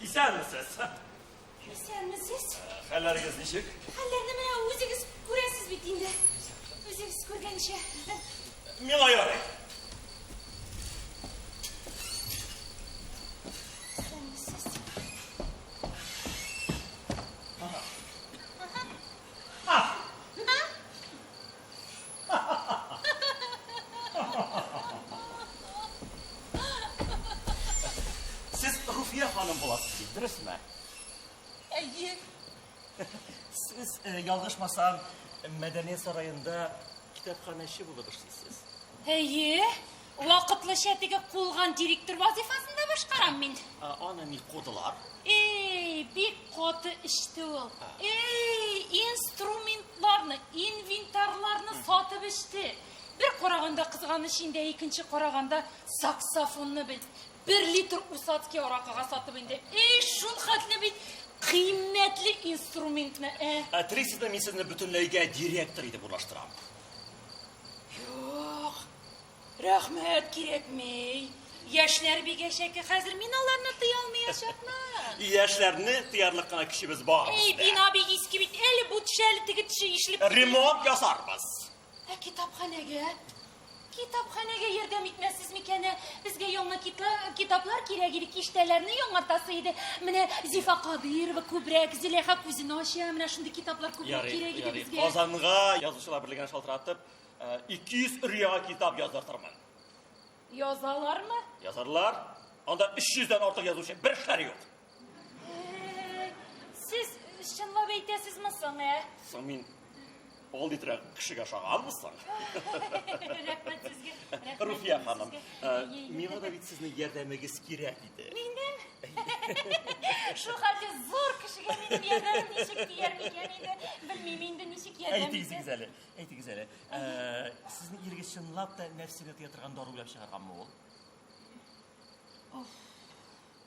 Исәнмесез. Исәнмесез. Хәлләрегез ничек? Хәлләрне менә үзегез күрәсез бит инде. Үзегез күргәнчә. Миңа ярый. Исәнмесез. Сез Руфия ханым буласыз бит, дөресме? Әйе. Сез, э, ялгышмасам, мәдәният сараенда китапханәче булып эшлисез. Әйе, вакытлыча теге кулган директор вазифасын да башкарам мин. Ә, Аны ни кудылар? Эй, бик каты эчте ул. Эй, инструментларны, инвентарьларны сатып эчте. Бер караганда кызганыч инде, икенче караганда саксофонны бит бер литр усадский аракыга сатып инде. Эй, шул хәтле бит кыйммәт. кыйммәтле инструментны, ә? Ә телисезме, мин сезне бөтенләйгә директор итеп урнаштырам. Юк. Рәхмәт, кирәкми. Яшьләр бик әшәке, хәзер мин аларны тыя алмаячакмын. Яшьләрне тыярлык кына көчебез бар. Эй, бина бик иске бит, әле бу төшә, әле теге төшә ишелеп. Ремонт ясарбыз. Ә китапханәгә? Китапханәгә ярдәм итмәссез микән? Ә? Безгә яңа китаплар кирәк иде, киштәләрне яңартасы иде. Менә Зифа Кадыйрова күбрәк, Зөләйха күзен ача, менә шундый китаплар күбрәк кирәк иде безгә. Казанга язучылар берлегенә шалтыратып, 200 өр-яңа китап яздыртырмын. Язалармы? Язарлар. Анда 300 дән артык язучы, бер эшләре юк. Сез чынлап әйтәсезме соң, ә? Соң мин ул дитрәк кешегә ошаганмы соң? Рәхмәт сезгә. Рәхмәт Руфия ханым, сезгә. миңа да бит сезнең ярдәмегез кирәк иде. Минем? Шул хәтле зур кешегә минем ярдәмем ничек тияр микән инде? Белмим инде ничек ярдәм Әйтегез итәр. әле, әйтегез әле. Сезнең ирегез чынлап та нәфсене тыя торган дару уйлап чыгарганмы ул?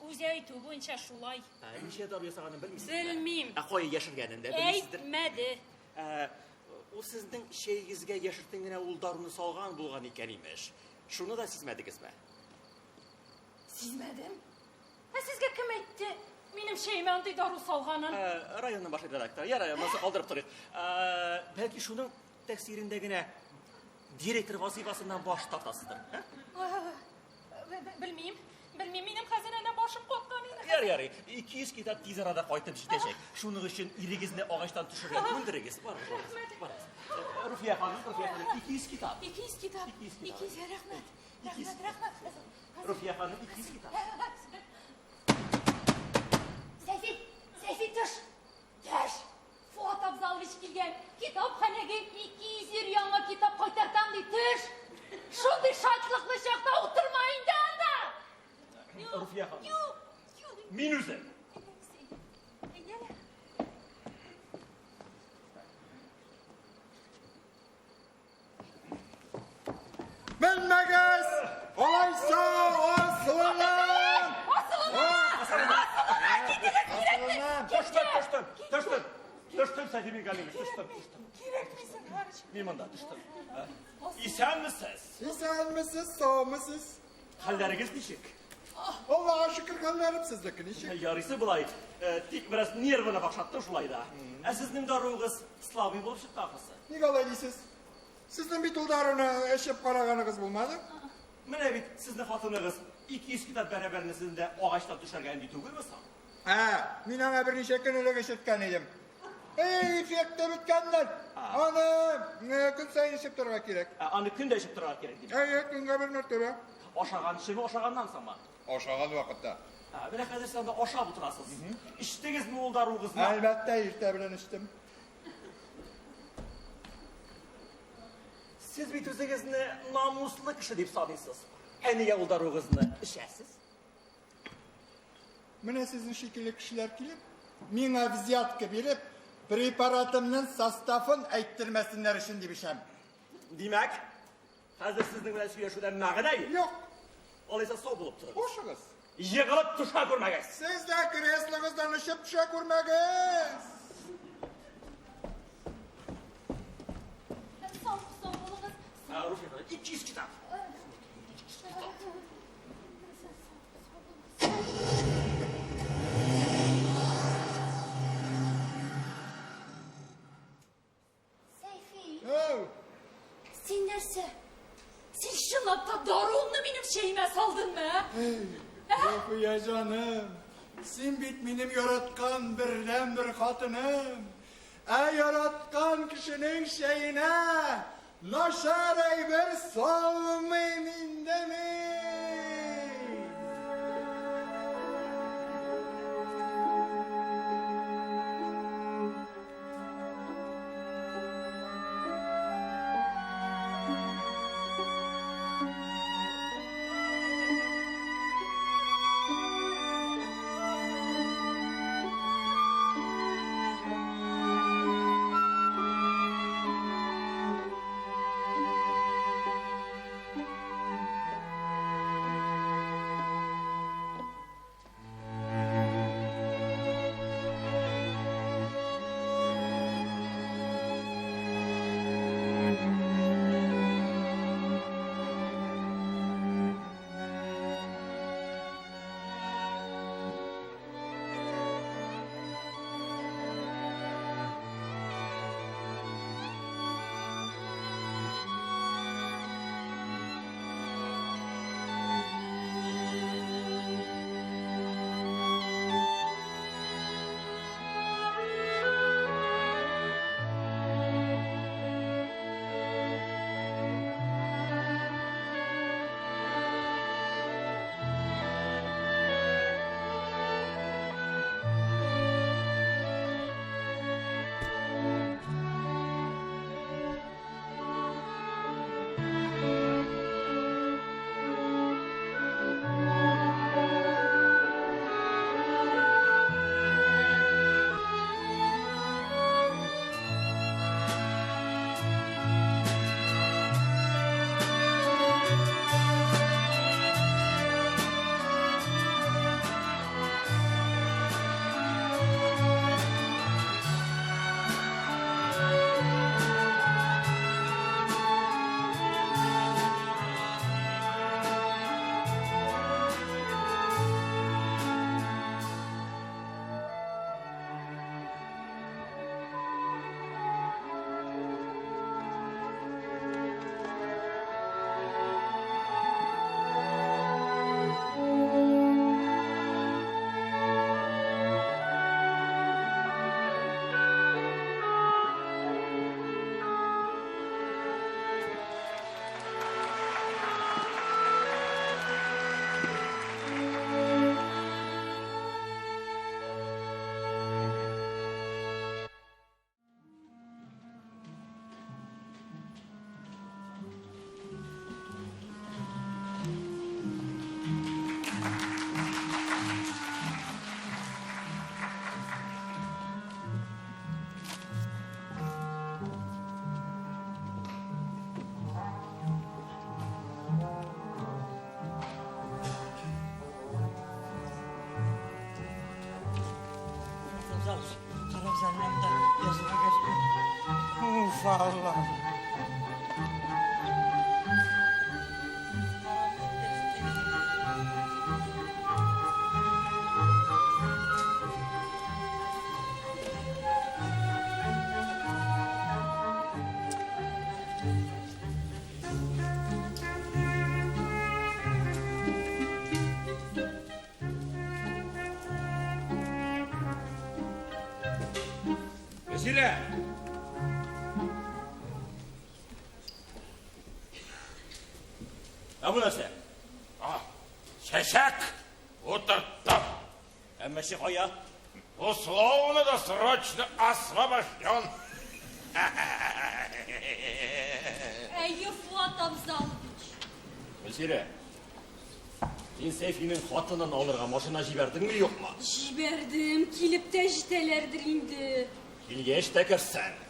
Үзе әйтү буенча шулай. Ничә дару ясаганын белмисезме? Белмим. Ә кая яшергәнен дә белмисездер? Әйтмәде. Ул сезнең чәегезгә яшертен генә ул даруны салган булган икән имеш. Шуны да сизмәдегезме? Сизмәдем. Ә сезгә кем әйтте? Минем чәемә андый дару салганын. Районның баш редакторы. Ярай, монысы калдырып торыйк. Бәлки шуның тәэсирендә генә директор вазифасыннан баш тартасыздыр. Белмим. Белмим, минем хәзер әнә башым каткан инде. Ярый, ярый. 200 китап тиз арада кайтып җитәчәк. Шуның өчен ирегезне агачтан төшерергә күндерегез. Барыгыз, барыгыз, барыгыз. Руфия ханым, Руфия ханым, 200 китап. 200 китап. 200 китап. 200, рәхмәт. Рәхмәт, рәхмәт. Руфия ханым, 200 китап. Сәйфи, Сәйфи, төш. Төш. Фуат Абзалович килгән. Китапханәгә 200 яңа китап кайтартам ди, төш. Шундый шатлыклы чакта утырма инде анда. Руфия ханым. Юк, юк. Мин үзем. Әйдә. Белмәгез! Алайса асылынам! Асылына! Асылына! Китегез, кирәкми! Төштем, төштем, төштем. Төштем, Сәйфи Мингалимович, төштем, төштем. Кирәкми Захарыч. Мин монда төштем. Исәнмесез? Исәнмесез, саумысыз? Хәлләрегез ничек? Аллага шөкер, хәлләрем сезнеке ничек? Ярыйсы болай. Тик бераз нервыны какшатты шулай да. Ә сезнең даруыгыз слабый булып чыкты ахрысы. Ник алай дисез? Сезнең бит ул даруны эчеп караганыгыз булмады? Менә бит сезнең хатыныгыз 200 китап бәрабәренә сезне дә агачтан төшәргә инде түгелме соң? Ә, мин аңа берничә көн элек эчерткән идем. Эй, эффекты беткәннәр. Аны көн саен эчеп торырга кирәк. Ә, аны көн дә эчеп торырга кирәк димәк. Әйе, көнгә бер мәртәбә. Ашаганчымы, ашаганнан соңмы? Ашаган вакытта. Ә, менә хәзер сез анда ашап утырасыз. Эчтегезме ул даруыгызны? Әлбәттә, иртә белән эчтем. Сез бит үзегезне намуслы кеше дип саныйсыз. Ә нигә ул даруыгызны эчәсез? Менә сезнең шикелле кешеләр килеп, миңа взятка биреп, препаратымның составын әйттермәсеннәр өчен дип эчәм. Димәк, хәзер сезнең белән сөйләшүдән мәгънә юк. Юк. Алайса сау булып торыгыз. Хушыгыз. Егылып төшә күрмәгез. Сез дә креслогыздан очып төшә күрмәгез. Сау, сау булыгыз. Ә, Руфия ханым, 200 китап. Сәйфи, Әу, син нәрсә? Син чынлап та даруыңны минем чәемә салдыңмы, ә? Руфия җаным, син бит минем яраткан бердәнбер хатыным. Ә яраткан кешенең чәенә начар әйбер салмыйм инде мин. Алла. Вәсилә! Ә бу нәрсә? Чәчәк утырттым. Ә мәче кая? Условно да срочно освобожден. Әйе, Фуат Абзалович. Вәсилә, син Сәйфинең хатынын алырга машина җибәрдеңме, юкмы? Җибәрдем, килеп тә җитәләрдер инде. Килгәч тә керсен.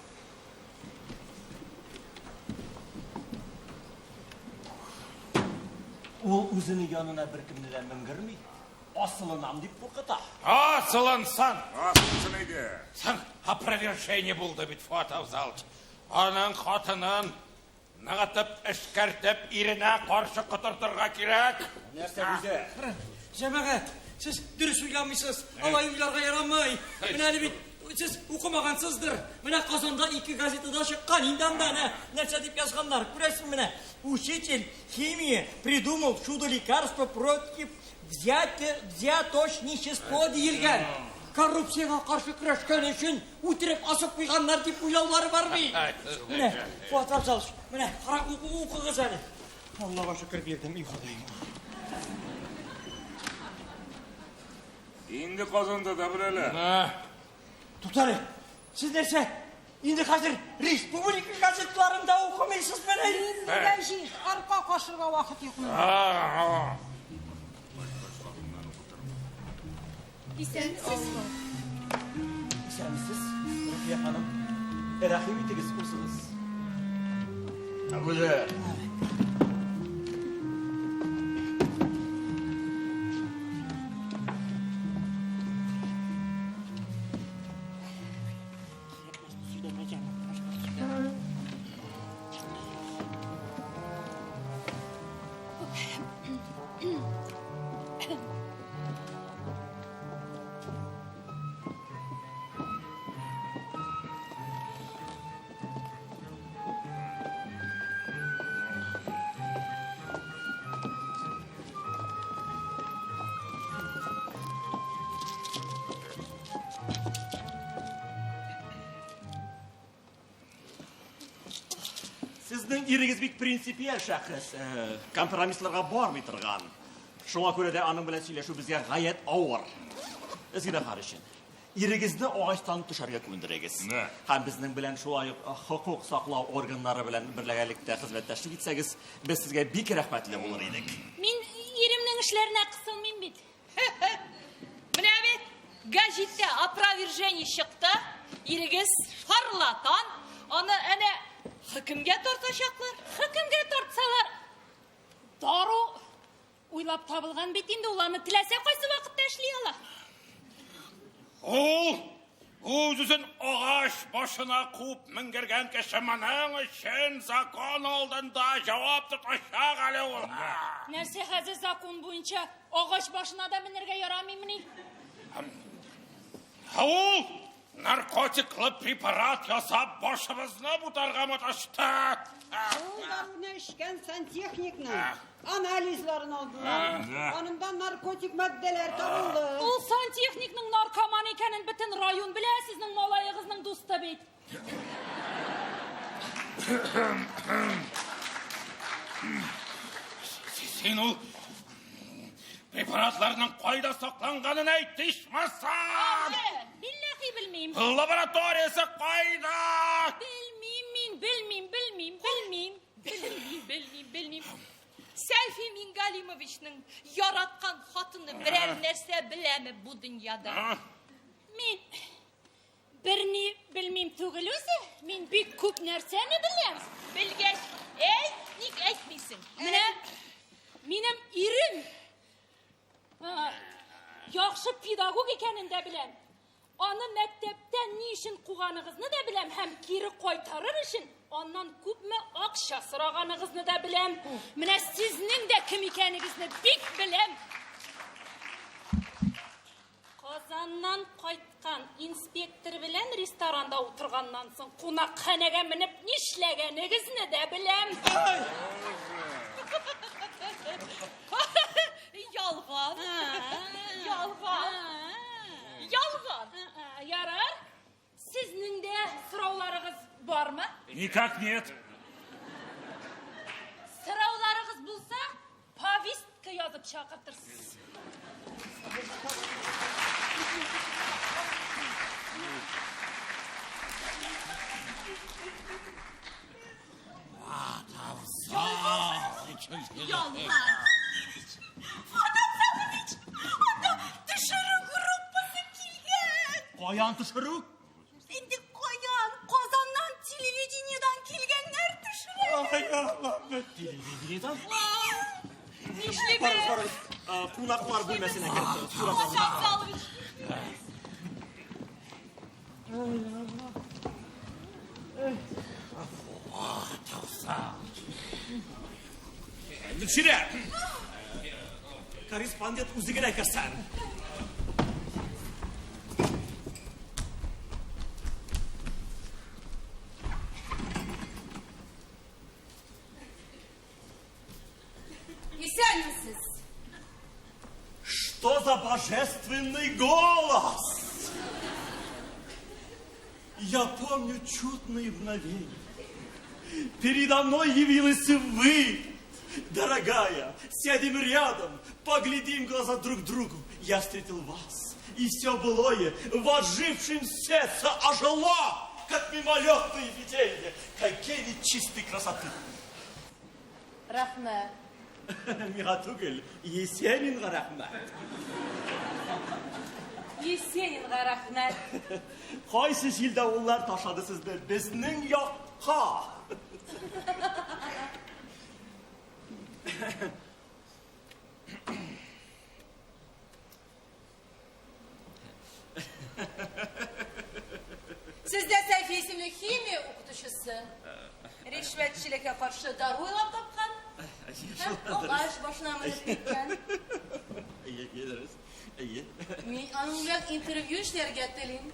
Ул үзенең янына беркемне дә менгерми, асылынам дип куркыта. Асылынсын! Асылынсын әйдә. Соң опровержение булды бит, Фуат Абзалович. Аның хатынын ныгытып, эшкәртеп, иренә каршы котыртырга кирәк. Нәрсә гүзәл? Җәмәгать, сез дөрес уйламыйсыз. Алай уйларга ярамый. Менә әле бит сез укымагансыздыр. Менә Казанда ике газетада чыккан инде анда әнә нәрсә дип язганнар. Күрәсең менә, учитель химии придумал чудо лекарство против взяточничество диелгән. Коррупциягә каршы көрәшкән өчен үтереп асып куйганнар дип уйлаулары бар бит. Менә, Фуат Абзалович, менә, кара, укыгыз әле. Аллага шөкер бирдем, и Ходаем. Инде Казанда да беләләр. Туктале, сез нәрсә? Инде хәзер республика газетларында укымыйсызмыни? Инде гәҗит, арка кашырга вакыт юк монда. Исәнмесез. Исәнмесез, Руфия ханым. Рәхим итегез, узыгыз. Әбүзәр. Сезнең ирегез бик принципиаль шәхес, компромиссларга бармый торган. Шуңа күрә дә аның белән сөйләшү безгә гаять авыр. Зинһар өчен. Ирегезне агачтан төшәргә күндерегез. Һәм безнең белән шулай ук хокук саклау органнары белән берләгәлектә хезмәттәшлек итсәгез, без сезгә бик рәхмәтле булыр идек. Мин иремнең эшләренә кысылмыйм бит. Менә бит гәҗиттә опровержение чыкты. Ирегез шарлатан, аны әнә хөкемгә тартачаклар. Хөкемгә тартсалар, дару уйлап табылган бит инде, ул аны теләсә кайсы вакытта эшли ала. Ул үз-үзен агач башына куып менгергән кеше моның өчен закон алдында җавап тотачак әле ул. Нәрсә хәзер закон буенча агач башына да менергә ярамыймыни? Ул наркотиклы препарат ясап башыбызны бутарга маташты. Ул даруны эчкән сантехникның анализларын алдылар. Анында наркотик матдәләр табылды. Ул сантехникның наркоман икәнен бөтен район белә, сезнең малаегызның дусты бит. Син ул препаратларның кайда сакланганын әйт, ичмасам! Билләхи белмим. Лабораториясе кайда? Белмим мин, белмим, белмим, белмим. Белмим, белмим, белмим. Сәйфи Мингалимовичның яраткан хатыны берәр нәрсә беләме бу дөньяда? Мин берни белмим түгел үзе. Мин бик күп нәрсәне беләм. Белгәч, әй, ник әйтмисең? Менә минем ирем яхшы педагог икәнен дә беләм. Аны мәктәптә ни өчен куганыгызны да беләм һәм кире кайтарыр өчен аннан күпме акча сораганыгызны да беләм. Менә сезнең дә кем икәнегезне бик беләм. Казаннан кайткан инспектор белән ресторанда утырганнан соң кунакханәгә менеп нишләгәнегезне дә беләм. Ялган. Ялган. Ялган. Ярар. Сезнең дә сорауларыгыз бармы? Никак нет. Сорауларыгыз булса, повестка язып чакыртырсыз. Ялган. Фуат Абзалович, анда төшерү группасы килгән. Каян төшерү? Инде каян? Казаннан телевидениедан килгәннәр төшерә. Ай, Аллам, телевидениедән? Нишлибез? Барыгыз, барыгыз. Кунаклар бүлмәсенә кереп. Фуат Абзалович. Гөлсирә! Корреспондент үзе генә керсен. Исәнмесез. Что за божественный голос? Я помню чудные мгновения. Передо мной явилась вы, дорогая. Сядем рядом, поглядим в глаза друг другу. Я встретил вас, и все былое в ожившем сердце ожило, как мимолетное видение, как гений чистой красоты. Рәхмәт. Миңа түгел, Есенинга рәхмәт. Есенинга рәхмәт. Кайсы җил-давыллар ташлады сезне безнең якка? Сездә Сәйфи исемле химия укытучысы ришвәтчелеккә каршы дару уйлап тапкан һәм агач башына менеп киткән. Әйе, дөрес. Әйе. Мин аның белән интервью эшләргә телим.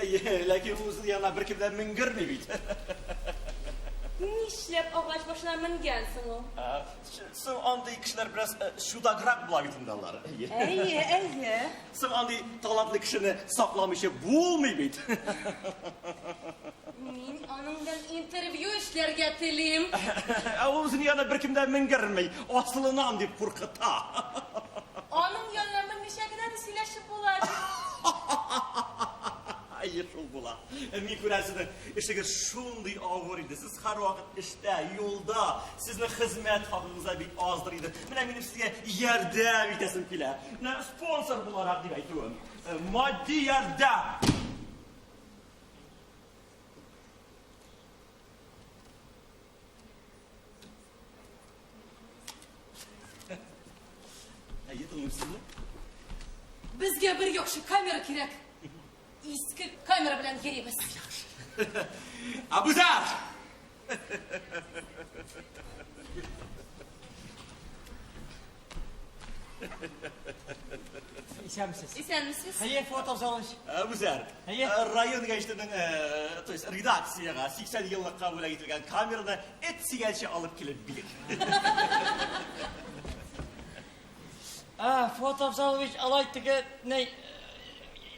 Әйе, ләкин үзе янына беркем дә менгерми бит. Нишләп агач башына менгән соң ул? Соң андый кешеләр бераз чудаграк була бит инде алар. Әйе, әйе. Соң андый талантлы кешене сакламыйча булмый бит. Мин аның белән интервью эшләргә телим. Ә ул үзенең янына беркем дә менгерми, асылынам дип куркыта. Аның янына менмичә генә дә сөйләшеп була бит. Әйе, шул була. Мин күрәм, сезнең эшегез шундый авыр инде. Сез һәрвакыт эштә, юлда. Сезнең хезмәт хакыгыз да бик аздыр инде. Менә минем сезгә ярдәм итәсем килә. Менә спонсор буларак дип әйтүем. Матди ярдәм. Әйе, тыңлыйм сезне. Безгә бер яхшы камера кирәк. Иске камера белән йөрибез. Абузар! Исәнмесез. Исәнмесез. Әйе, Фуат Абзалович. Абузар. Әйе. Район гәҗитенең, то есть редакциягә 80 еллыкка бүләк ителгән камераны эт сигәнче алып килеп бир. А, Фуат Абзалович, алай теге, ни,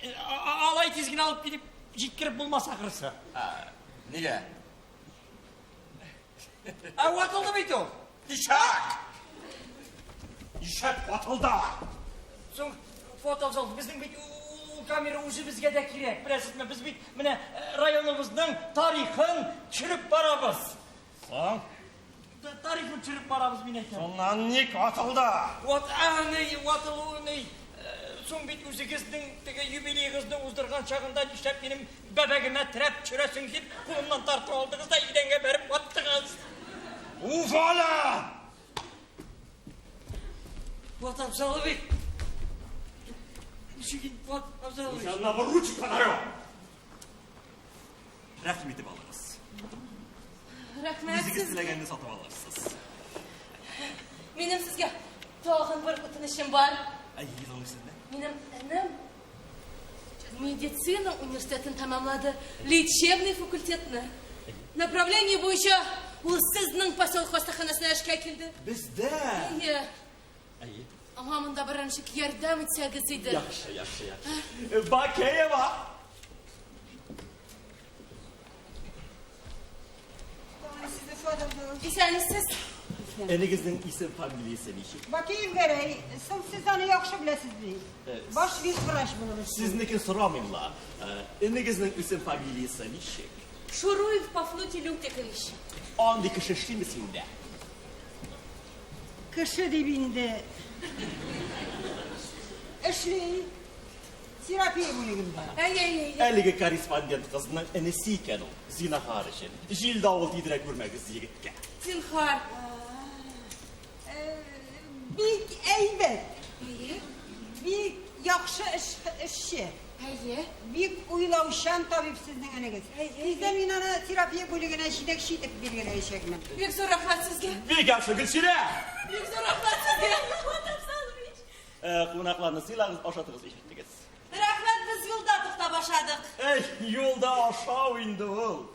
алай тиз генә алып килеп җиткереп булмас ахрысы. Нигә? Ә ватылды бит ул. Ишәк! Ишәк ватылды! Соң, Фуат Абзалович, безнең бит ул камера үзебезгә дә кирәк, беләсезме? Без бит менә районыбызның тарихын төшереп барабыз. Соң? Тарихын төшереп барабыз, мин әйтәм. Шуннан ник ватылды? Ват, ә, ни, ватылуы ни? Соң бит үзегезнең теге юбилеегызны уздырган чагында нишләп минем бәбәгемә терәп төшерәсең дип кулымнан тартып алдыгыз да идәнгә бәреп ваттыгыз. Уволен! Фуат Абзалович! Ничек инде, Фуат Абзалович? Мин аңа ручка подарю. Рәхим итеп алыгыз. Рәхмәт Үзегез сезгә. теләгәнне сатып алырсыз. Минем сезгә тагын бер үтенечем бар. Әй, аның сезне. Минем энем медицина университетын тәмамлады, лечебный факультетны. Направление буенча ул сезнең поселок хастаханәсенә эшкә килде. Бездә. Әйе. Әйе. Аңа монда берәр ничек ярдәм итсәгез иде. Яхшы, яхшы, яхшы. Бакеева! Сезне Фуат Абзалович. Исәнмесез. Энегезнең исем фамилиясе ничек? Бакиев Гәрәй, соң сез аны яхшы беләсез бит. Баш ветврач булып эшли. Сезнекен сорамыйм ла. Энегезнең исем фамилиясе ничек? Шуруев Пафнутий Люктикович. Андый кеше эшлиме синдә? Кеше дип инде. Эшли. Терапия бүлегендә. Әйе, әйе, әйе. Әлеге корреспондент кызның энесе икән ул. Зинһар өчен. Җил давыл тидерә күрмәгез егеткә. Зинһар. Бик әйбәт. Әйе. Бик яхшы эшче. Әйе. Бик уйлаучан табиб сезнең энегез. Тиздән мин аны терапия бүлегенә җитәкче итеп билгеләячәкмен. Бик зур рәхмәт сезгә. Бик яхшы, Гөлсирә! Бик зур рәхмәт сезгә. Фуат Абзалович. Кунакларны сыйлагыз, ашатыгыз, эчертегез. Рәхмәт, без юлда туктап ашадык. Эй, юлда ашау инде ул.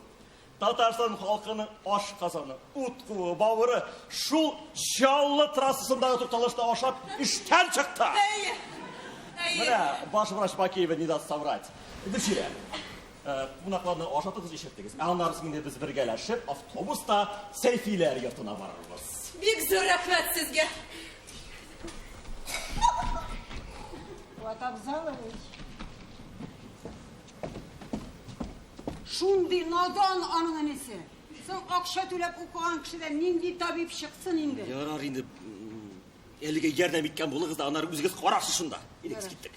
Татарстан халкының аш казаны, ут куы, бавыры шул Чаллы трассасындагы тукталышта ашап эштән чыкты. Әйе. Әйе. Менә баш врач Бакиева не даст соврать. Гөлчирә, кунакларны ашатыгыз, эчертегез. Ә аннары соң инде без бергәләшеп автобуста Сәйфиләр йортына барырбыз. Бик зур рәхмәт сезгә. Фуат Абзалович. Шундый надан аның энесе. Соң акча түләп укыган кешедән нинди табиб чыксын инде? Ярар инде, әлегә ярдәм иткән булыгыз да, аннары үзегез карарсыз шунда. Идегез, киттек.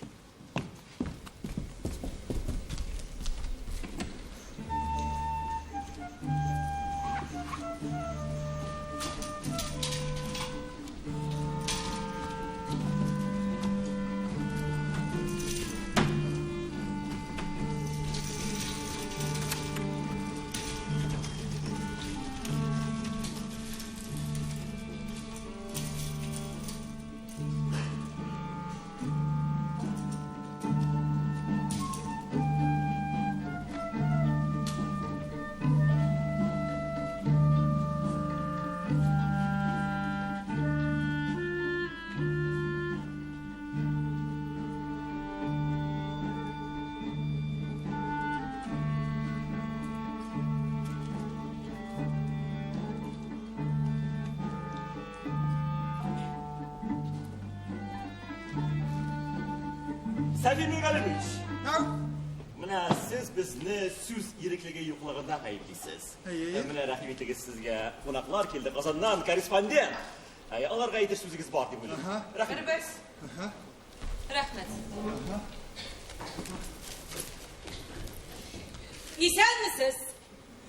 Сәфи Миргалимович! Менә сез безне сүз иреклеге юклыгында гаеплисез. Менә рәхим итегез, сезгә кунаклар килде Казаннан, корреспондент. Аларга әйтер сүзегез бар дип уйлыйм. Рәхим. Бербез. Рәхмәт. Исәнмесез?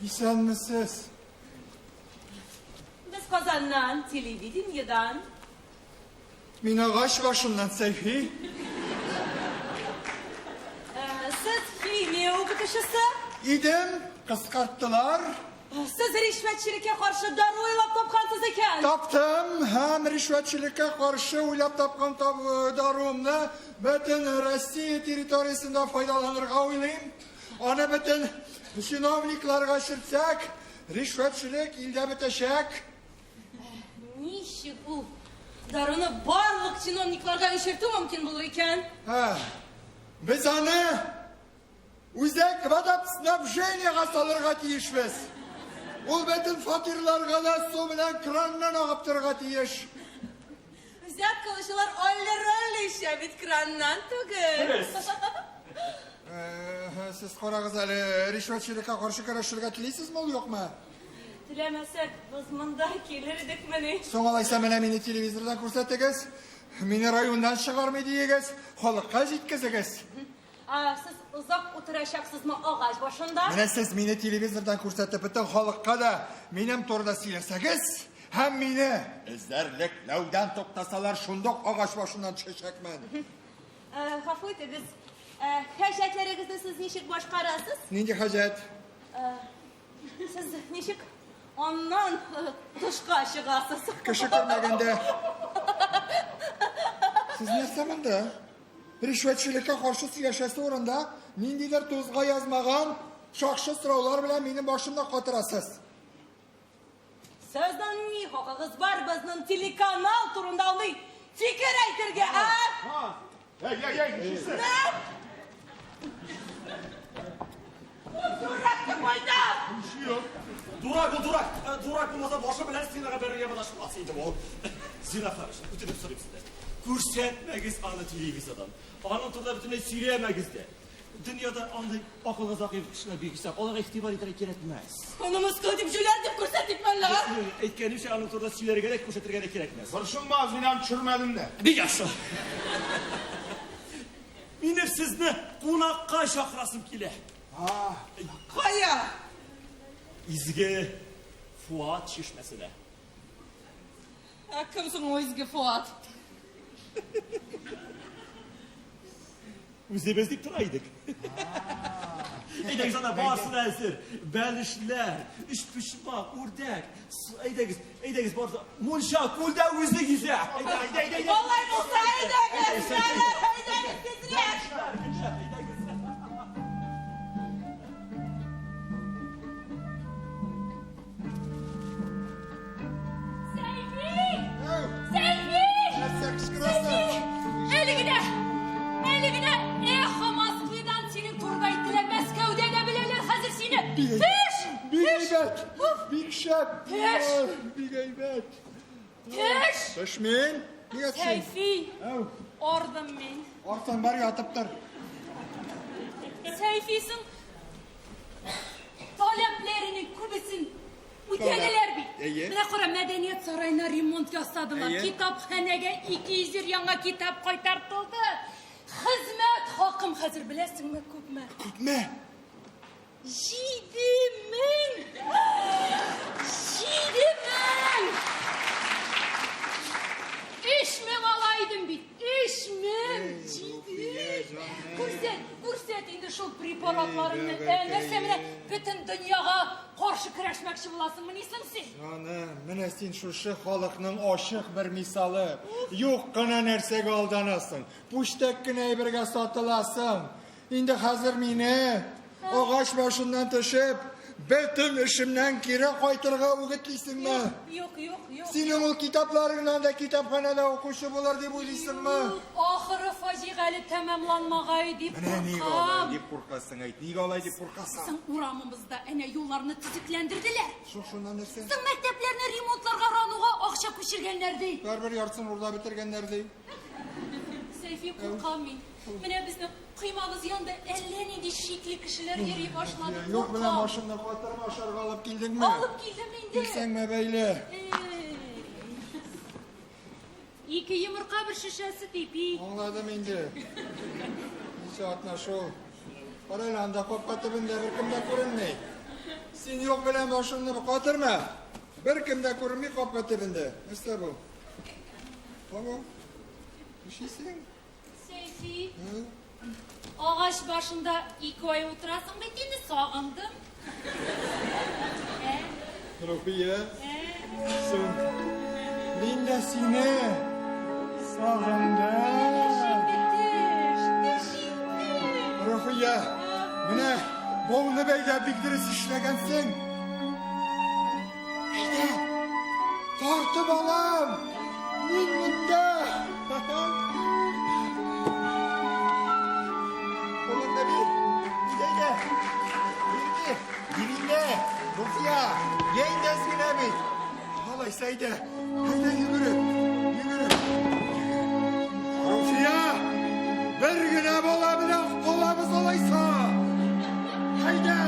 Исәнмесез. Без Казаннан, телевидениедан. Мин агач башыннан, Сәйфи. Сез химия укытучысы? Идем, кыскарттылар. Сез ришвәтчелеккә каршы дару уйлап тапкансыз икән. Таптым һәм ришвәтчелеккә каршы уйлап тапкан даруымны бөтен Россия территориясендә файдаланырга уйлыйм. Аны бөтен чиновникларга эчертсәк, ришвәтчелек илдә бетәчәк. Ничек ул даруны барлык чиновникларга эчертү мөмкин булыр икән? Без аны үзәк водоснабжениега салырга тиешбез. Ул бөтен фатирларга да су белән краннан агып торырга тиеш. Взятка алучылар алле-ролле эчә бит, краннан түгел. Сез карагыз әле, ришвәтчелеккә каршы көрәшергә телисезме ул юкмы? Теләмәсәк, без монда килер идекмени? Соң алайса менә мине телевизордан күрсәтегез, мине районнан чыгармый диегез, халыкка җиткезегез. Сез озак утырачаксызмы агач башында? Менә сез мине телевизордан күрсәтеп, бөтен халыкка да минем турыда сөйләсәгез, һәм мине эзәрлекләүдән туктасалар, шундук агач башыннан төшәчәкмен. Гафу итегез, хаҗәтләрегезне сез ничек башкарасыз? Нинди хаҗәт? Сез ничек аннан тышка чыгасыз? Кеше күрмәгәндә. Сез нәрсә монда? Ришвәтчелеккә каршы сөйләшәсе урында ниндидер тузга язмаган шакшы сораулар белән минем башымны катырасыз. Сезнең ни хакыгыз бар безнең телеканал турында андый фикер әйтергә, ә? Әй, әй, әй, нишлисең? Дурак кайда? Дурак ул, дурак. Дурак булмаса, башы белән стенага бәрергә маташмас иде ул. Зинһар өчен, үтенеп сорыйм сездән. Күрсәтмәгез аны телевизордан. Аның турында бөтенләй сөйләмәгез дә. Дөньяда андый акылга зәгыйфь кешеләр бик хисап. Аларга игътибар итәргә кирәкмәс. Аны Москва дип җүләр дип күрсәтик мәллә? Әйткәнемчә, аның турында сөйләргә дә, күрсәтергә дә кирәкмәс. Борчылмагыз, мин аны төшермәдем дә. Бик яхшы. Минем сезне кунакка чакырасым килә. Кая? Изге Фуат чишмәсенә. Ә кем соң ул изге Фуат? Үзебез дип тора идек. Әйдәгез, анда барысы да әзер. Бәлешләр, өчпочмак, үрдәк. Әйдәгез, әйдәгез, барысы. Мунча, күлдә үзе йөзә. Әйдә, әйдә, әйдә, әйдә. Алай булса, әйдәгез, әйдәгез, тизрәк. Әйдәгез. Сәйфи! Әү, Сәйфи! нәрсә кычкырасың? Әле генә, әле генә Эхо Москвыдан синең турыда әйттеләр, Мәскәүдә дә беләләр хәзер сине. Төш! Бик әйбәт, бик шәп. Төш! Бик әйбәт. Төш! Төшмим. Нигә төшим? Сәйфи, Әү, ардым мин. артан бар ятып тор. Сәйфисең таләпләренең күбесен үтәделәр бит. Әйе. Менә кара, мәдәният сараена ремонт ясадылар. Әйе. Китапханәгә 200 яңа китап кайтартылды. Хезмәт хакым хәзер беләсеңме күпме? Күпме? 7000! 7000! 3000 ала идем бит. 3000! Руфия, җаным. Күрсәт, күрсәт инде шул препаратларыңны. Эй, бәгырькәем. Нәрсә менә бөтен дөньяга каршы көрәшмәкче буласыңмы, нисең син? Җаным, менә син шушы халыкның ачык бер мисалы. Юк кына нәрсәгә алданасың. Пүчтәк кенә әйбергә сатыласың. Инде хәзер мине агач башыннан төшеп, бөтен эшемнән кире кайтырга үгетлисеңме? Юк, юк, юк. Синең ул китапларыңнан да китапханәдә укучы булыр дип уйлыйсыңмы? Ахыры фаҗигале тәмамланмагай дип Менә нигә алай куркам. дип куркасың, әйт, нигә алай дип куркасың? Соң урамыбызда әнә юлларны төзекләндерделәр. Шул шуннан нәрсә? Соң мәктәпләрне ремонтларга рануга акча күчергәннәр ди. Барыбер яртысын урлап бетергәннәр ди. Сәйфи, куркам мин. Менә безнең коймабыз янында әллә нинди шикле кешеләр йөри башлады. Юк белән Куркам. башыңны катырма ашарга алып килдеңме? Алып килдем инде. Килсәңме бәйле? Эй. Ике йомырка бер шешәсе типи. Аңладым инде. Ничә атна шул. Кара әле, анда капка төбендә беркем дә күренми. Син юк белән башыңны катырма. Беркем дә күренми капка төбендә. Нәрсә бу? Бабам, нишлисең? Сәйфи, Һы? агач башында 2 ай утырасың бит инде, сагындым. Руфия, соң мин дә сине сагындым. Төш, төш инде. Руфия, менә бауны бәйләп бик дөрес эшләгәнсең. Әйдә, тартып алам. Мин монда. Кулыңны бир. Әйдә, әйдә. Бир, бир. Бир инде. Руфия, йә инде әз генә бит. Алайса әйдә. Әйдә йөгереп, йөгереп. Руфия, бер генә бала белән калабыз алайса. Әйдә.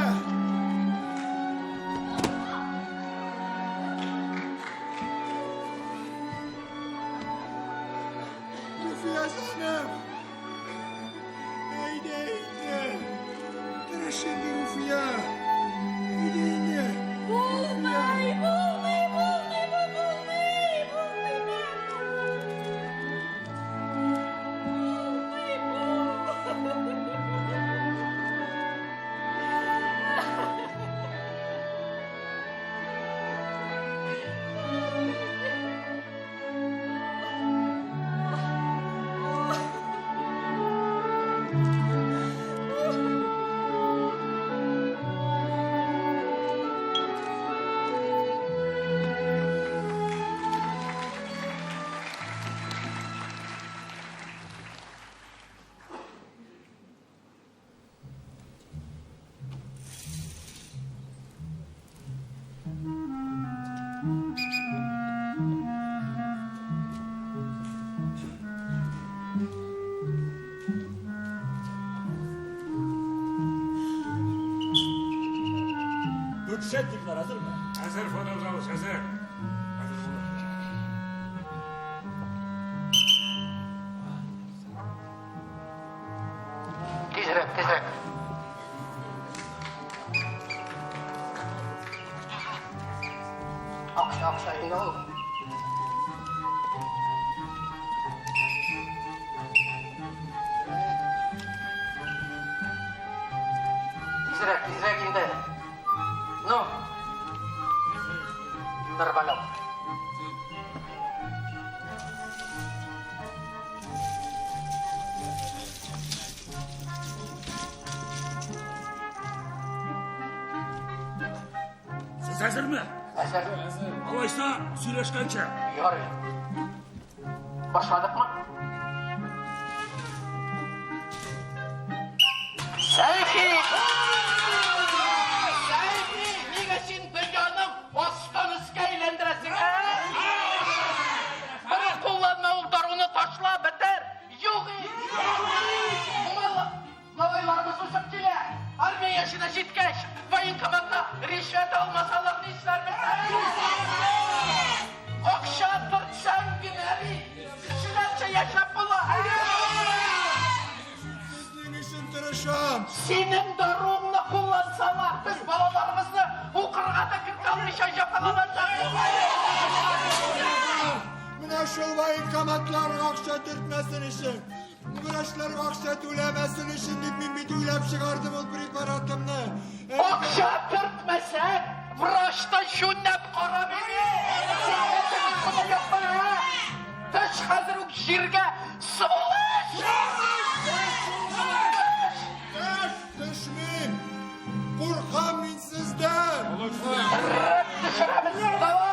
Руфия җаным. Әйдә инде. Тырыш инде, Руфия. Әйдә инде. Булмый, булмый, булмый, булмый, булмый, булмый, булмый. Ришвәтниклар әзерме? Әзер, Фуат Абзалович, әзер. Әзер булыр. Тизрәк, тизрәк. Акча, акча инде ул. Тизрәк, тизрәк инде. Ну. Нормально. Сез әзерме? Әзер. Алайса, сөйләшкәнчә. Ярый. Башладыкмы? Сәйфи! Сәйфи, нигә син дөньяның астан өскә әйләндерәсең, ә? Бер кулланма ул даруны ташла, бетер. Юк Малайларыбыз үсеп килә. Армия яшенә җиткәч, военкоматта ришвәт алмасалар нишләрбез? Акча төртсәң генә бит, кешеләрчә яшәп була. Сезнең өчен тырышам. Синең даруыңны куллансалар, без балаларыбызны укырга да кертә алмыйча җәфаланачакбыз. Менә шул военкоматларга акча төртмәсен өчен, врачларга акча түләмәсен өчен дип мин бит уйлап чыгардым ул препаратымны. Акча төртмәсәң, врачтан чүннәп кара мине. Төш хәзер үк җиргә, сволочь! Төш, төшмим. Куркам мин сездән. Төшерәбез, давай!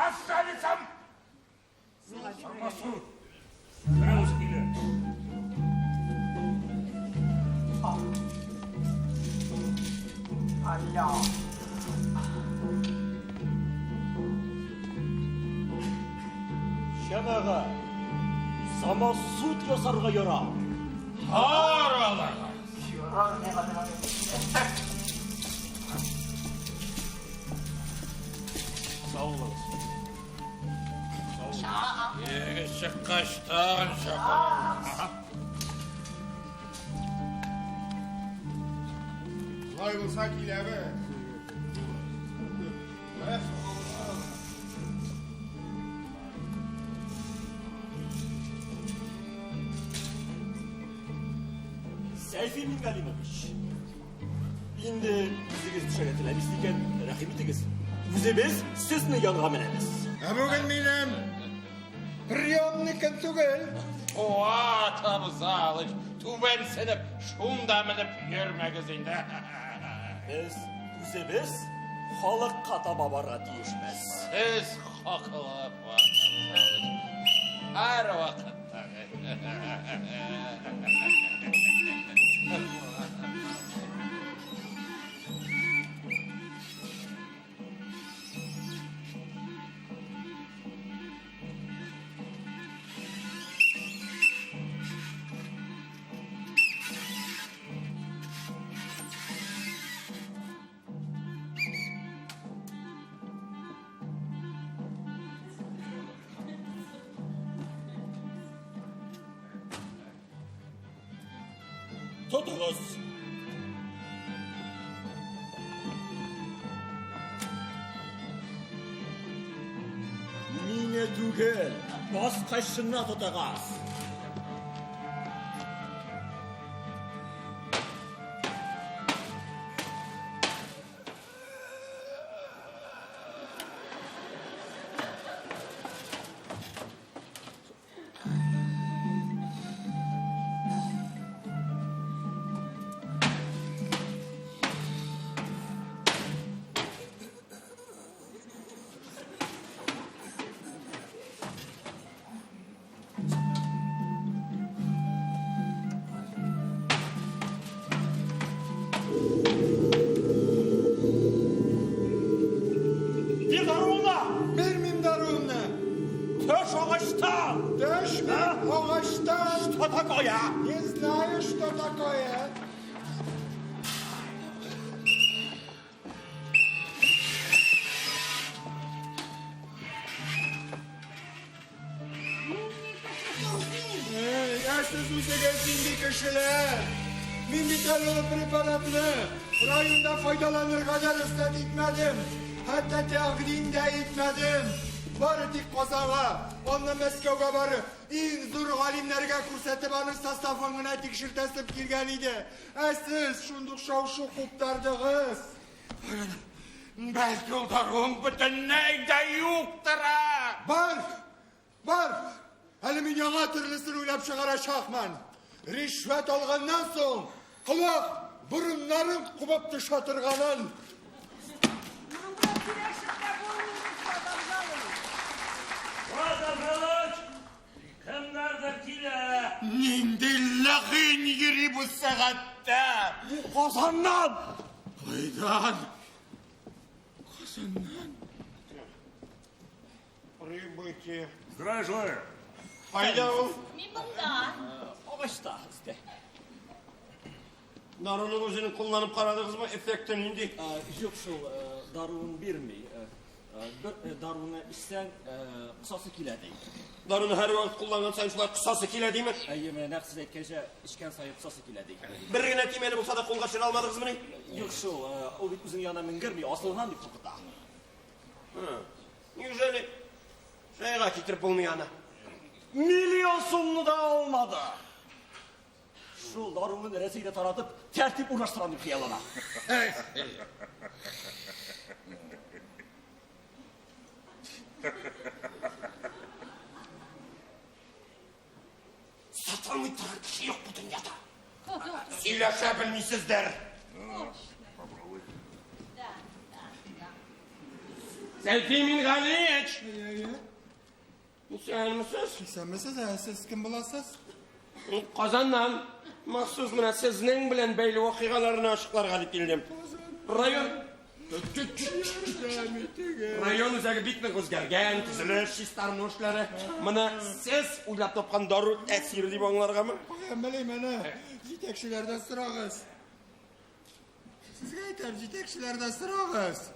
Отставить! Самосуд! Менә үзе килә. Алло. Җәмәгать, самосуд ясарга ярамый. Һар аларга! Сау булыгыз. Егет чыккач тагын чакырырбыз. Шулай булса киләбез. Сәйфи Мингалимович, инде үзегез төшәргә теләмисез икән, рәхим итегез. Үзебез сезнең янга менәбез. Ә бүген минем приемный көн түгел. Фуат Абзалыч, түбәнсенеп, шунда менеп йөрмәгез инде. Без үзебез халыкка таба барырга тиешбез. Сез хаклы, Фуат Абзалыч. Һәр вакыттагы. Тотыгыз. Мине түгел, баскычны тотыгыз. Агачтан! Дәшмим, агачтан! Что такое? Не знаю, что такое. Эй, ә сез үзегез нинди кешеләр? Мин бит әле ул препаратны районда файдаланырга да рөхсәт итмәдем. Хәтта тәкъдим дә итмәдем. Бары тик Казанга, аннан Мәскәүгә барып, иң зур галимнәргә күрсәтеп, аның составын гына тикшертәсем килгән иде. Ә сез шундук шау-шу куптардыгыз. Бәлки ул даруың бөтенләй дә юктыр, ә? Бар! Бар! Әле мин яңа төрлесен уйлап чыгарачакмын. Ришвәт алганнан соң, колак, борыннарын кубып төшә торганын. Моның белән сөйләшеп тә булмый, Фуат Абзалович. Фуат Абзалович, кемнәрдер килә. Нинди ләгыйн йөри бу сәгатьтә? Бу Казаннан! Кайдан? Казаннан? Прибытие. Здравия желаю. Кайда ул? Мин монда. Агачта, өстә. Даруның үзен кулланып карадыгызмы? Эффекты нинди? Юк шул, даруын бирми. Бер даруны эчсәң, косасы килә ди. Даруны һәрвакыт кулланган саен шулай косасы килә диме? Әйе, менә нәкъ сез әйткәнчә, эчкән саен косасы килә ди. Бер генә төймәне булса да кулга төшерә алмадыгызмыни? Юк шул, ул бит үзенең янына менгерми, асылынам дип куркыта. Неужели шайга китереп булмый аны? Миллион сумны да алмады. Шул даруны Рәсәйдә таратып, тәртип урнаштырам дип хыяллана. Сатылмый торган кеше юк бу дөньяда. Сөйләшә белмисездер. Сәйфи Мингалиевич! Исәнмесез? Исәнмесез, ә сез кем буласыз? Казаннан махсус менә сезнең белән бәйле вакыйгаларны ачыкларга дип килдем. Район Район үзәге бик нык үзгәргән, төзелеш, чистарыну эшләре. Моны сез уйлап тапкан дару тәэсире дип аңларгамы? Каян белим әнә, җитәкчеләрдән сорагыз. Сезгә әйтәм, җитәкчеләрдән сорагыз.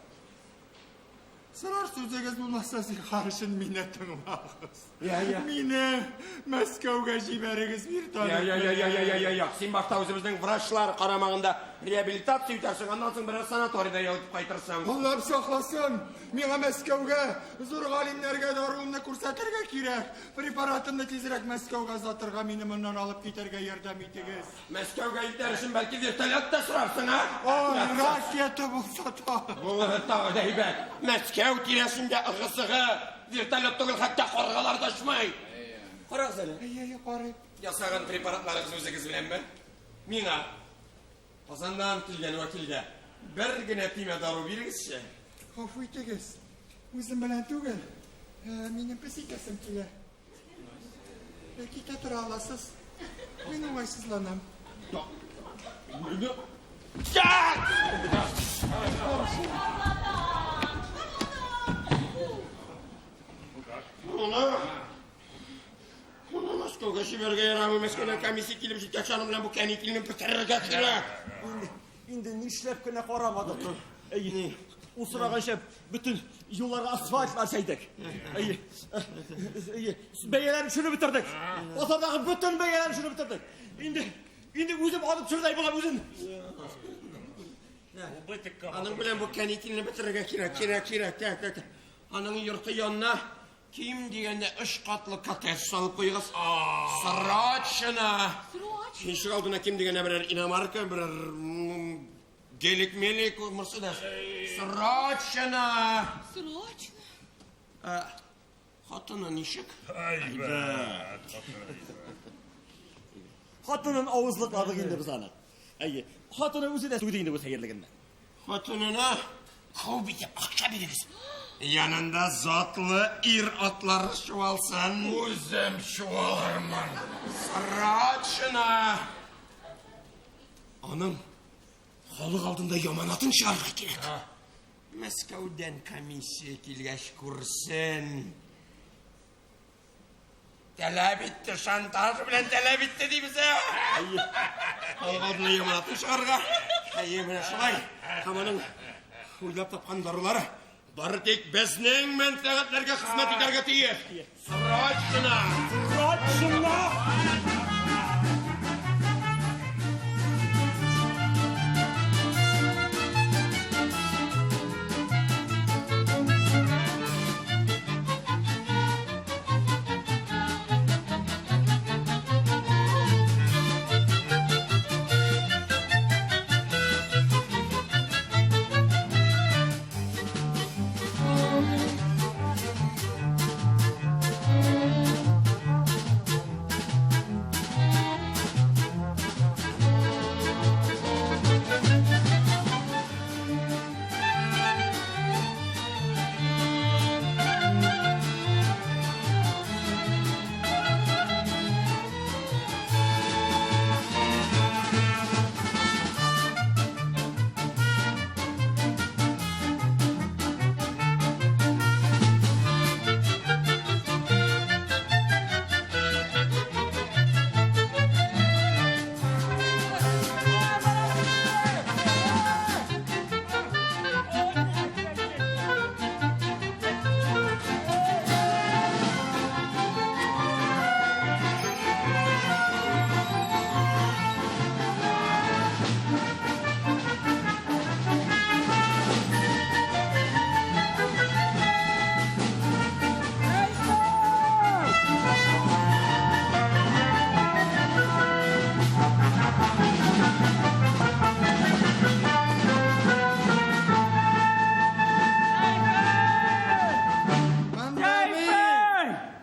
Сорар сүзегез булмаса, зинһар өчен мине тыңлагыз. Я, я. Мине Мәскәүгә җибәрегез, вертолет. Я, я, я, я, я, я, я, я. Син башта үзебезнең врачлар карамагында реабилитация үтәрсең, аннан соң берәр санаторийда ял итеп кайтырсың. Аллам сакласын, миңа Мәскәүгә, зур галимнәргә даруымны күрсәтергә кирәк. Препаратымны тизрәк Мәскәүгә озатырга, мине моннан алып китәргә ярдәм итегез. Мәскәүгә илтәр өчен бәлки вертолет та сорарсың, а? Ой, ракета булса та. Булыр тагы да әйбәт. Мәскәү тирәсендә ыгы-зыгы, вертолет түгел, хәтта каргалар да очмый. Карагыз әле. Әйе, әйе, карыйм. Ясаган препаратларыгыз үзегез беләнме? Миңа Казаннан килгән вәкилгә бер генә төймә дару бирегезче. Гафу итегез, үзем белән түгел, минем пес итәсем килә. Китә тора аласыз. Мин уңайсызланам. Моны Моны Мәскәүгә җибәрергә ярамый. Мәскәүдән комиссия килеп җиткәч, аның белән бу каникулны бетерергә кирәк. Инде, инде нишләп кенә карамадык. Әйе, ул сораганча бөтен юлларга асфальтлар җәйдек. Әйе, әйе, бәяләрен төшереп бетердек. Базардагы бөтен бәяләрен төшереп бетердек. Инде, инде үзем алып төшердәй булам үзен. Аның белән бу каникулны бетерергә кирәк, кирәк, кирәк. Так, так. Аның йорты янына ким дигәндә өч катлы коттедж салып куегыз. Срочно! Срочно! Ишек алдына ким дигәндә берәр иномарка, берәр гелик-мелик, Мерседес. Срочно! Срочно! Хатыны ничек? Әйбәт, хатыны әйбәт. Хатынын авызлыкладык инде без аны. Әйе, хатыны үзе дә туйды инде бу сәерлегеннән. Хатынына күп итеп акча бирегез. Янында затлы ир-атлар чуалсын. Үзем чуалырмын. Срочно! Аның халык алдында яманатын чыгарырга кирәк. Мәскәүдән комиссия килгәч күрсен. Таләп итте, шантаж белән таләп итте дибез, ә? Алгарны яманатын чыгарырга. Әйе, менә шулай. Һәм аның уйлап тапкан дарулары бары тик безнең мәнфәгатьләргә хезмәт итәргә тиеш. Срочно! Срочно!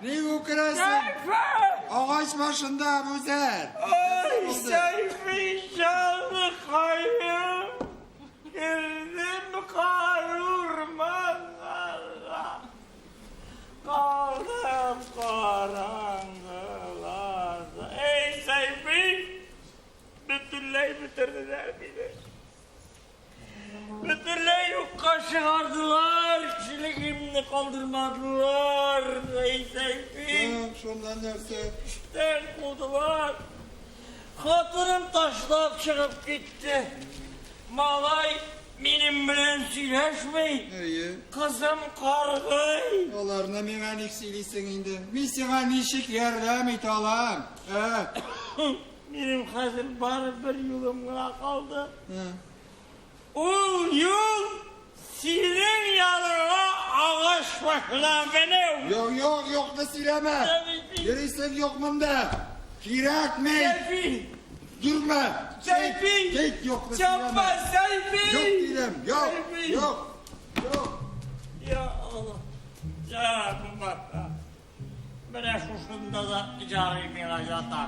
Ник үкерәсең? Агач башында Әбүзәр. Ай, Сәйфи җаныкаем, кердем карурманнарга, калдым караңгыларда. Эй, Сәйфи, бөтенләй бетерделәр мине. Бөтенләй юкка чыгардылар, кешелегемне калдырмадылар. Эй, Сәйфи. Шуннан нәрсә? Эштән кудылар. Хатыным ташлап чыгып китте. Малай минем белән сөйләшми. Кызым каргый. Аларны миңа ник сөйлисең инде? Мин сиңа ничек ярдәм итә алам? Ә? Минем хәзер бары бер юлым гына калды. Ул юл синең яныңа агач башына менү. Юк, юк, юкны сөйләмә. Йөрисең юк монда. Кирәкми. Сәйфи. Йөрмә. Сәйфи. Кит, юкны сөйләмә. Чапма, Сәйфи. Юк дидем, юк, Сәйфи. юк, юк. Я Алла. Я Раббым. Менә шушында да ярый миңа ята.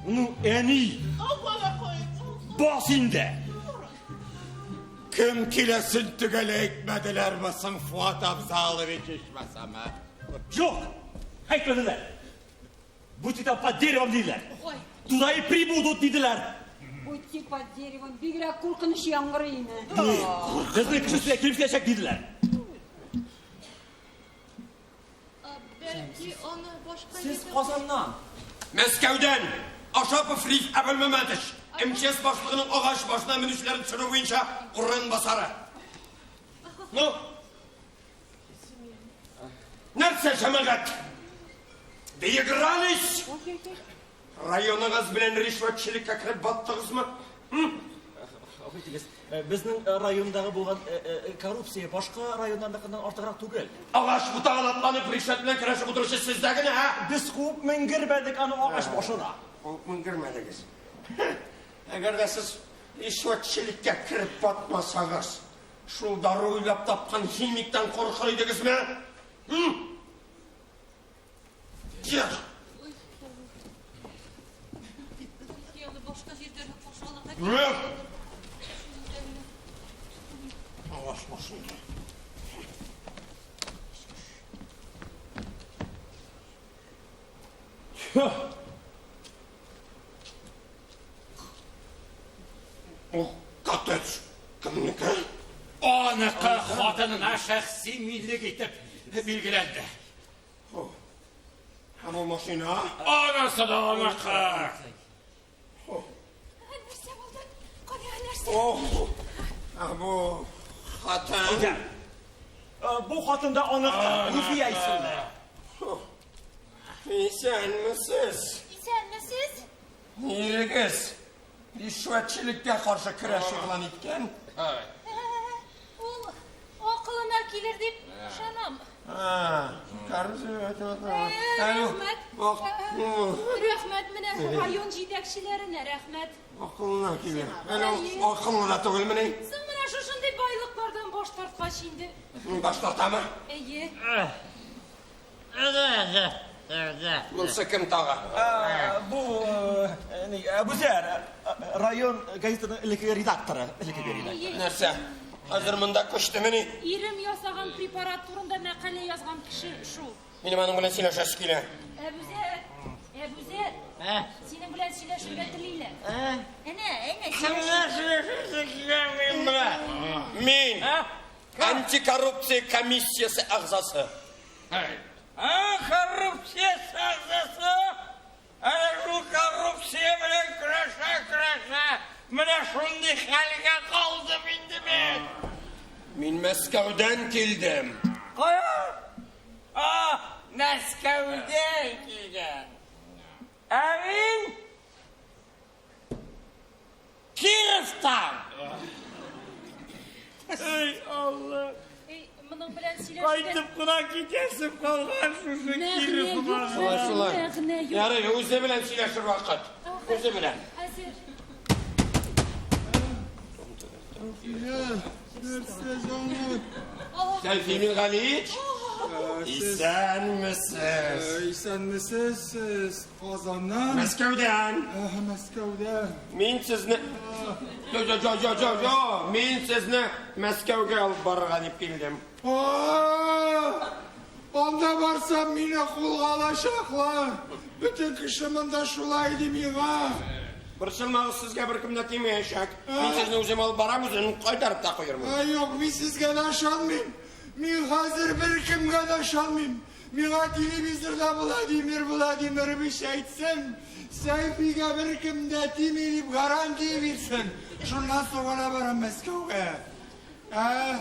Ну, әни, бас инде. Кем киләсен төгәл әйтмәделәрме соң, Фуат Абзалович ичмасам, ә? Юк, әйтмәделәр. Будьте там под деревом диделәр. Ой. Туда и прибудут диделәр. Будьте под деревом, бигрәк куркыныч яңгырый ине. Безнең кешесенә килеп җитәчәк диделәр. Бәлки аны башка Сез җирдә- Казаннан. Мәскәүдән Ашапов Риф Әбелмәмәтович, МЧС башлыгының агач башына менүчеләрен төшерү буенча урынбасары. Ну, нәрсә, җәмәгать? Доигрались? Районыгыз белән ришвәтчелеккә кереп баттыгызмы? Гафу итегез, безнең райондагы булган коррупция башка районнарныкыннан артыграк түгел. Агач ботагына атланып ришвәт белән көрәшеп утыручы сездә генә, ә? Без куып менгермәдек аны агач башына. Куып менгермәдегез. Әгәр дә сез ришвәтчелеккә кереп батмасагыз, шул дару уйлап тапкан химиктан куркыр идегезме? Тих! Юк! Агач башында. Ул коттедж кемнеке? Аныкы хатынына шәхси милек итеп билгеләнде. Һәм ул машина? Анысы да аныкы. Нәрсә булды? Кая нәрсә? Ә бу хатын? Бу хатын да аныкы, Руфия исемле. Исәнмесез. Исәнмесез. Ирегез ришвәтчелеккә каршы көрәш игълан иткән. Ул акылына килер дип ышанам. Рәхмәт. Рәхмәт менә район җитәкчеләренә рәхмәт. Акылына килер. Әле ул акыллы да түгелмени? Соң менә шушындый байлыклардан баш тарткач инде. Баш тартамы? Әйе. Монысы кем тагы? Бу Әбүзәр, район газетының элеккеге редакторы, элеккеге редактор. Нәрсә? Хәзер монда күчтемени? Ирем ясаган препарат турында мәкалә язган кеше шул. Минем аның белән сөйләшәсе килә. Әбүзәр, Әбүзәр, синең белән сөйләшергә телиләр. Әнә, әнә, Кемнәр сөйләшәсе килә минем белән? Мин антикоррупция комиссиясе әгъзасы. А, коррупция әгъзасы? Әнә шул коррупция белән көрәшә-көрәшә, менә шундый хәлгә калдым инде мин. Мин Мәскәүдән килдем. Кая? А, Мәскәүдән килгән. Ә мин Кировтан. Эй, Алла. Эй, моның белән сөйләшергә... Кайтып кына китәсем калган шушы Кировка. Шулай, шулай. Мәгънә юк. Ярый, үзе белән сөйләшер вакыт. Үзе белән. Хәзер. Нәрсә җаным? Сәйфи Мингалиевич? Исәнмесез. Исәнмесез, сез Казаннан? Мәскәүдән. Мәскәүдән. Мин сезне... Жо, жо, жо, жо, жо, жо. Мин сезне Мәскәүгә алып барырга дип килдем. Анда барсам, мине кулга алачаклар. Бөтен кеше монда шулай ди миңа. Борчылмагыз, сезгә беркем дә тимәячәк. Мин сезне үзем алып барам, үзем кайтарып та куермын. Юк, мин сезгә дә ышанмыйм. Мин хәзер беркемгә дә ышанмыйм. Миңа телевизорда Владимир Владимирович әйтсен, Сәйфигә беркем дә тими дип гарантия бирсен. Шуннан соң гына барам Мәскәүгә. Ә?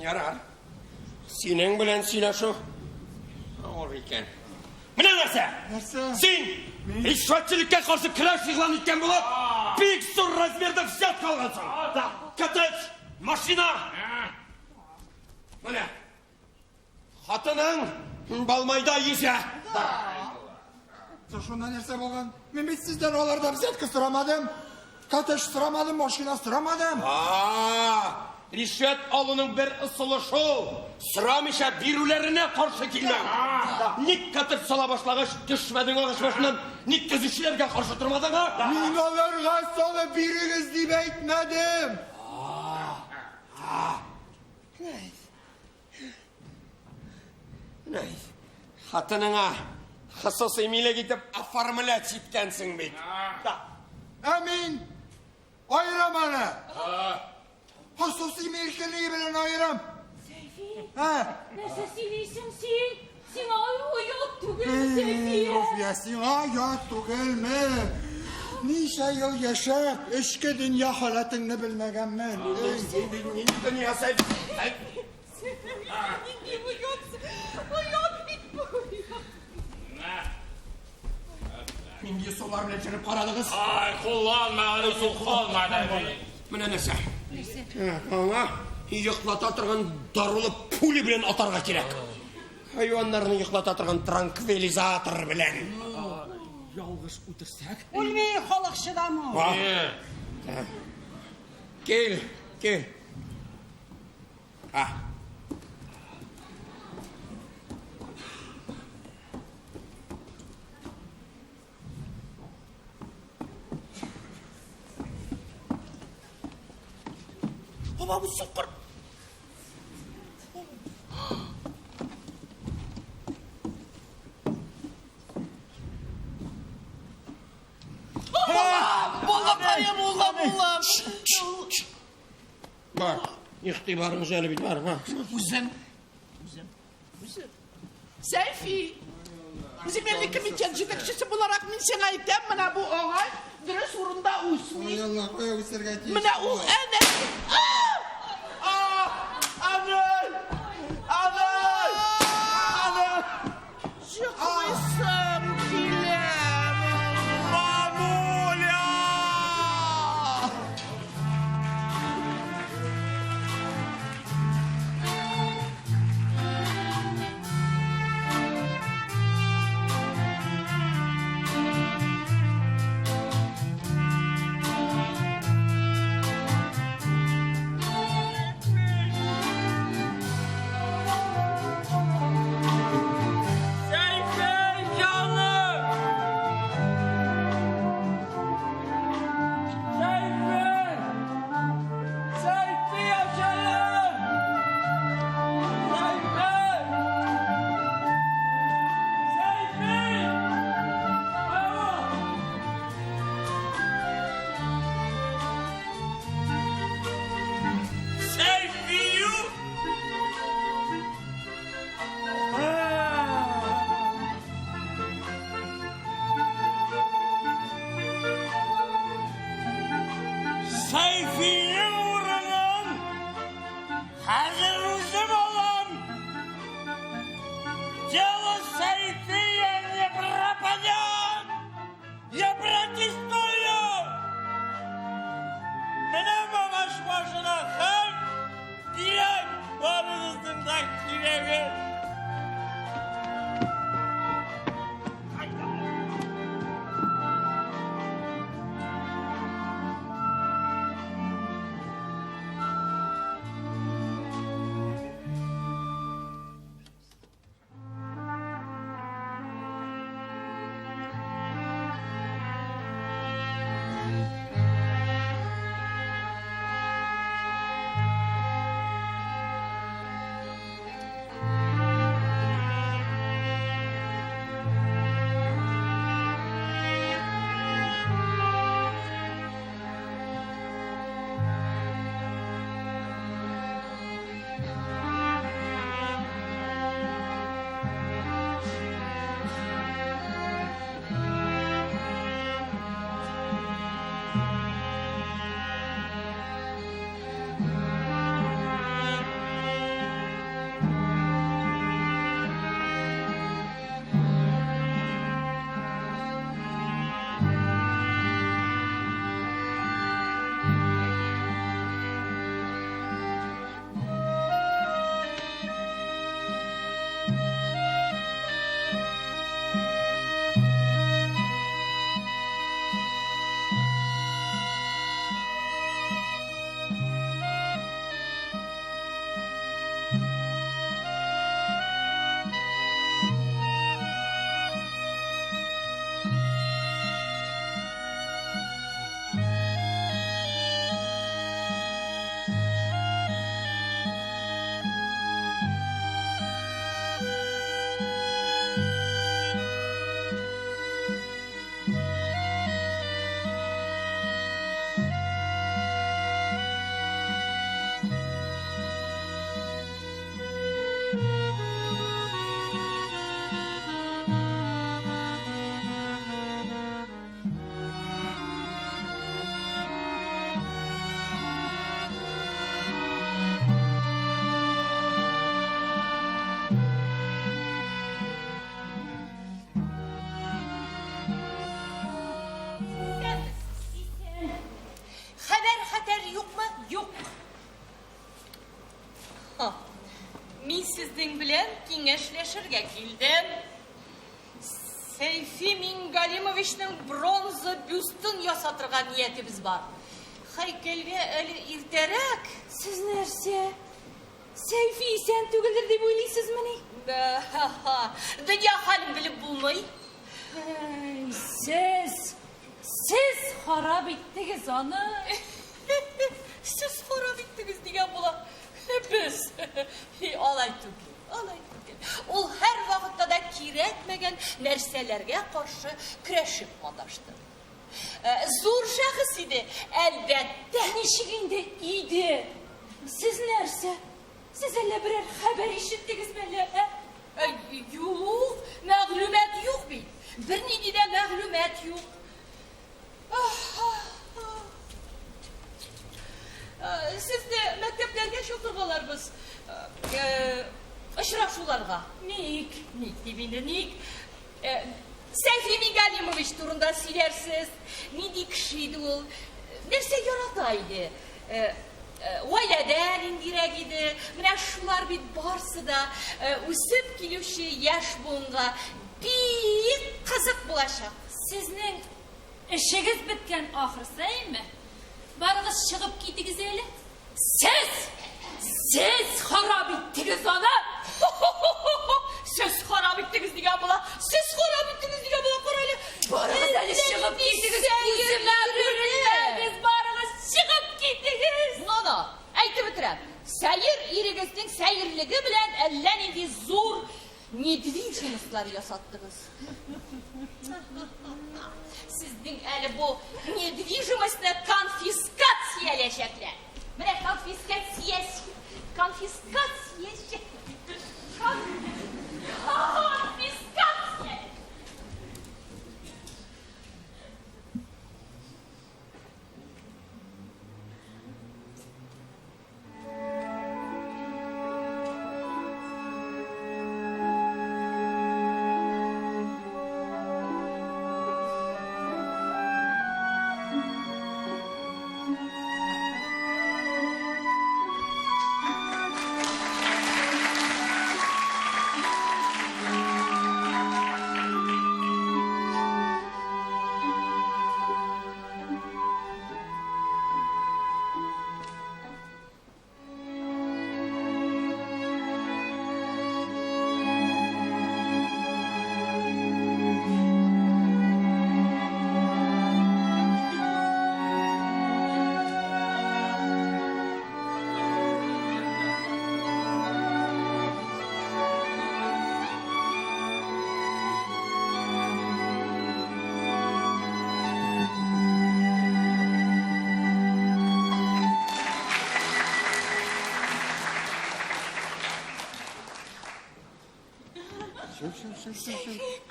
Ярар. Синең белән сөйләшү авыр икән. Менә нәрсә! Нәрсә? Син ришвәтчелеккә каршы көрәш игълан иткән булып, бик зур размерда взятка алгансың. Коттедж, машина. Менә. Хатының Балмайда йөзә. Шунда нәрсә булган? Мин бит сездән алардан взятка сорамадым. Коттедж сорамадым, машина сорамадым. Ришвәт алуның бер ысулы шул. Сорамыйча бирүләренә каршы килмәү. Ник коттедж сала башлагач, төшмәдең агач башыннан, ник төзүчеләргә каршы тормадың, а? Мин аларга салып бирегез дип әйтмәдем. Хатыныңа хосусый милек итеп оформлять иткәнсең бит. Ә мин аерам аны. Хосусый милкелеге белән аерам. Сәйфи, Ә? нәрсә сөйлисең син? Сиңа оят түгелме, Сәйфи? Руфия, сиңа ят түгелме? Ничә ел яшәп, эчке дөнья халәтеңне белмәгәнмен. Нинди дөнья, Сәйфи? Нинди оят! Оят бит бу! Нинди ысуллар белән чыгып карадыгыз? Ай, кулланмаган ысул калмады. Менә нәрсә. Аңа йоклата торган дарулы пуля белән атарга кирәк. Хайваннарны йоклата торган транквилизатор белән. Ялгыш үтерсәк? Үлми халык чыдамы. Кил, кил. А. Баба, бу сукыр. Балакаем, улым, улым. Бар, игътибарың җәлеп ит, бар, бар. Үзем. Үзем. Үзем. Сәйфи. Земельный комитет җитәкчесе буларак мин сиңа әйтәм, менә бу агай дөрес урында үсми. Ой, Алла, кая үсәргә тиеш? Менә ул әнә. Анай! Анай! Анай! Җыклыйсым килә. Мамуля! Сәйфи җаным! Сәйфи! Сәйфи яшәлем! Сәйфи! Сәйфи! Браво! Сәйфию! Сәйфинең урынын хәзер үзем алам. Дело Сәйфия не пропадет. Я протестую. Менә мамаш башына һәм кирәк барыгызның да кирәге. киңәшләшергә килдем. Сәйфи Мингалимовичның бронза бюстын ясатырга ниятебез бар. Һәйкәлгә әле иртәрәк. Сез нәрсә? Сәйфи исән түгелдер дип уйлыйсызмыни? Дөнья хәлен белеп булмый. Сез, сез харап иттегез аны. Сез харап иттегез дигән була. Без. Алай түгел, алай түгел. Ул һәр вакытта да кирәкмәгән нәрсәләргә каршы көрәшеп маташты. Зур шәхес иде, әлбәттә. Ничек инде иде? Сез нәрсә? Сез әллә берәр хәбәр ишеттегезме әллә, ә? Юк, мәгълүмат юк бит. Бернинди дә мәгълүмат юк. Сезне мәктәпләргә чакыргаларбыз. Очрашуларга. Ник? Ник дип инде, ник? Сәйфи Мингалимович турында сөйләрсез. Нинди кеше иде ул? Нәрсә ярата иде? Гаиләдә ниндирәк иде? Менә шулар бит барсы да үсеп килүче яшь буынга бик кызык булачак. Сезнең эшегез беткән ахрысы, әйме? Барыгыз чыгып китегез әле. Сез! Сез харап иттегез аны! Сез харап иттегез дигән була. Сез харап иттегез дигән була, кара әле. Барыгыз әле чыгып китегез, күземә күренмәгез, барыгыз чыгып китегез! Но-но, әйтеп бетерәм. Сәер ирегезнең сәерлеге белән әллә нинди зур недвижимостьлар ясаттыгыз. Сезнең әле бу недвижимостьны конфискацияләячәкләр. Менә конфискация, конфискация, конфискация.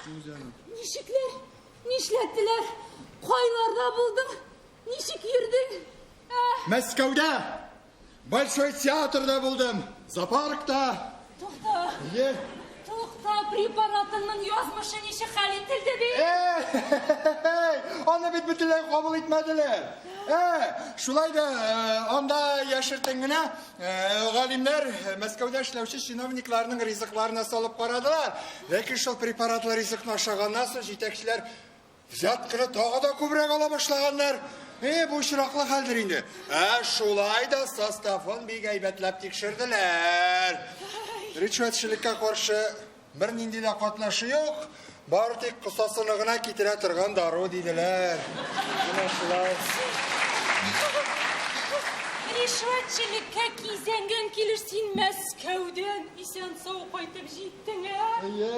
Ничекләр? Нишләттеләр? Кайларда булдың? Ничек йөрдең? Ә? Мәскәүдә! Большой театрда булдым, зоопаркта. Тукта. Е. Тукта, препаратыңның язмышы ничек хәл ителде бит? Эй, аны бит бөтенләй кабул итмәделәр. Э, шулай да анда яшертен генә галимнәр Мәскәүдә эшләүче чиновникларның ризыкларына салып карадылар. Ләкин шул препаратлы ризыкны ашаганнан соң җитәкчеләр взятканы тагы да күбрәк ала башлаганнар. Э, бу очраклы хәлдер инде. Ә шулай да составын бик әйбәтләп тикшерделәр. Ришвәтчелеккә каршы бернинди дә катнашы юк, бары тик косасыны гына китерә торган дару диделәр. Менә шулай. Ришвәтчелеккә кизәнгән килеш син Мәскәүдән исән-сау кайтып җиттең, ә? Әйе.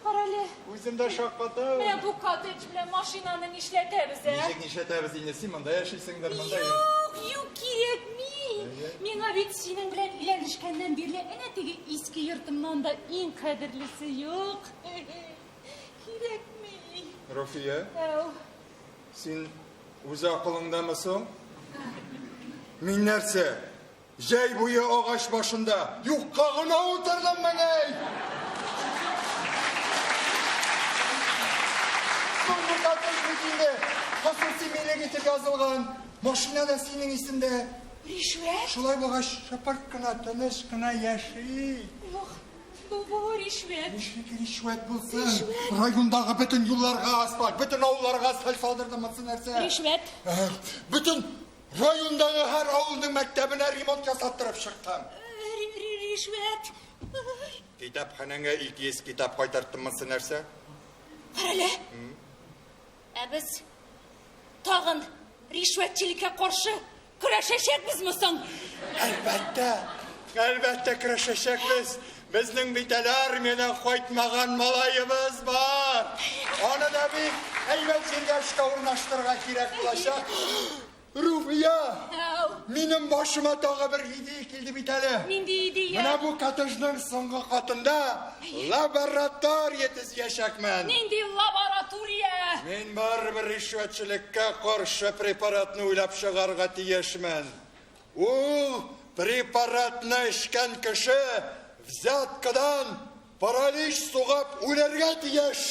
Карале. Үзем дә шаккатам. Менә бу коттедж белән машинаны нишләтәбез, ә? Ничек нишләтәбез инде? Син монда яшисеңдер, монда. Юк, юк, кирәкми. Миңа бит синең белән өйләнешкәннән бирле әнә теге иске йортымнан да иң кадерлесе юк. Кирәкми. Руфия, Әү. син үз акылыңдамы соң? Мин нәрсә? Җәй буе агач башында юкка гына утырдыммыни? Соң бу коттедж бит инде хосуси милек итеп язылган. Машина да синең исемдә. Ришвәт? Шулай булгач, шыпырт кына, тыныч кына яши. Юк. Бу, бу ришвәт. Ничек ришвәт булсын? Райондагы бөтен юлларга асфальт, бөтен авылларга асфальт салдырдым, монысы нәрсә? Ришвәт. Бөтен райондагы һәр авылның мәктәбенә ремонт ясаттырып чыктым. Ришвәт. Китапханәңә 200 китап кайтарттым, монысы нәрсә? Карале. Ә без тагын ришвәтчелеккә каршы көрәшәчәкбезме соң? Әлбәттә, әлбәттә көрәшәчәкбез. Безнең бит әле армиядән кайтмаган малаебыз бар. Аны да бик әйбәт җиргә эшкә урнаштырырга кирәк булачак. Руфия! Минем башыма тагы бер идея килде бит әле. Нинди идея? Менә бу коттеджның соңгы катында лаборатория төзиячәкмен. Нинди лаборатория? Мин барыбер ришвәтчелеккә каршы препаратны уйлап чыгарырга тиешмен. Ул препаратны эчкән кеше взяткадан паралич сугып үләргә тиеш.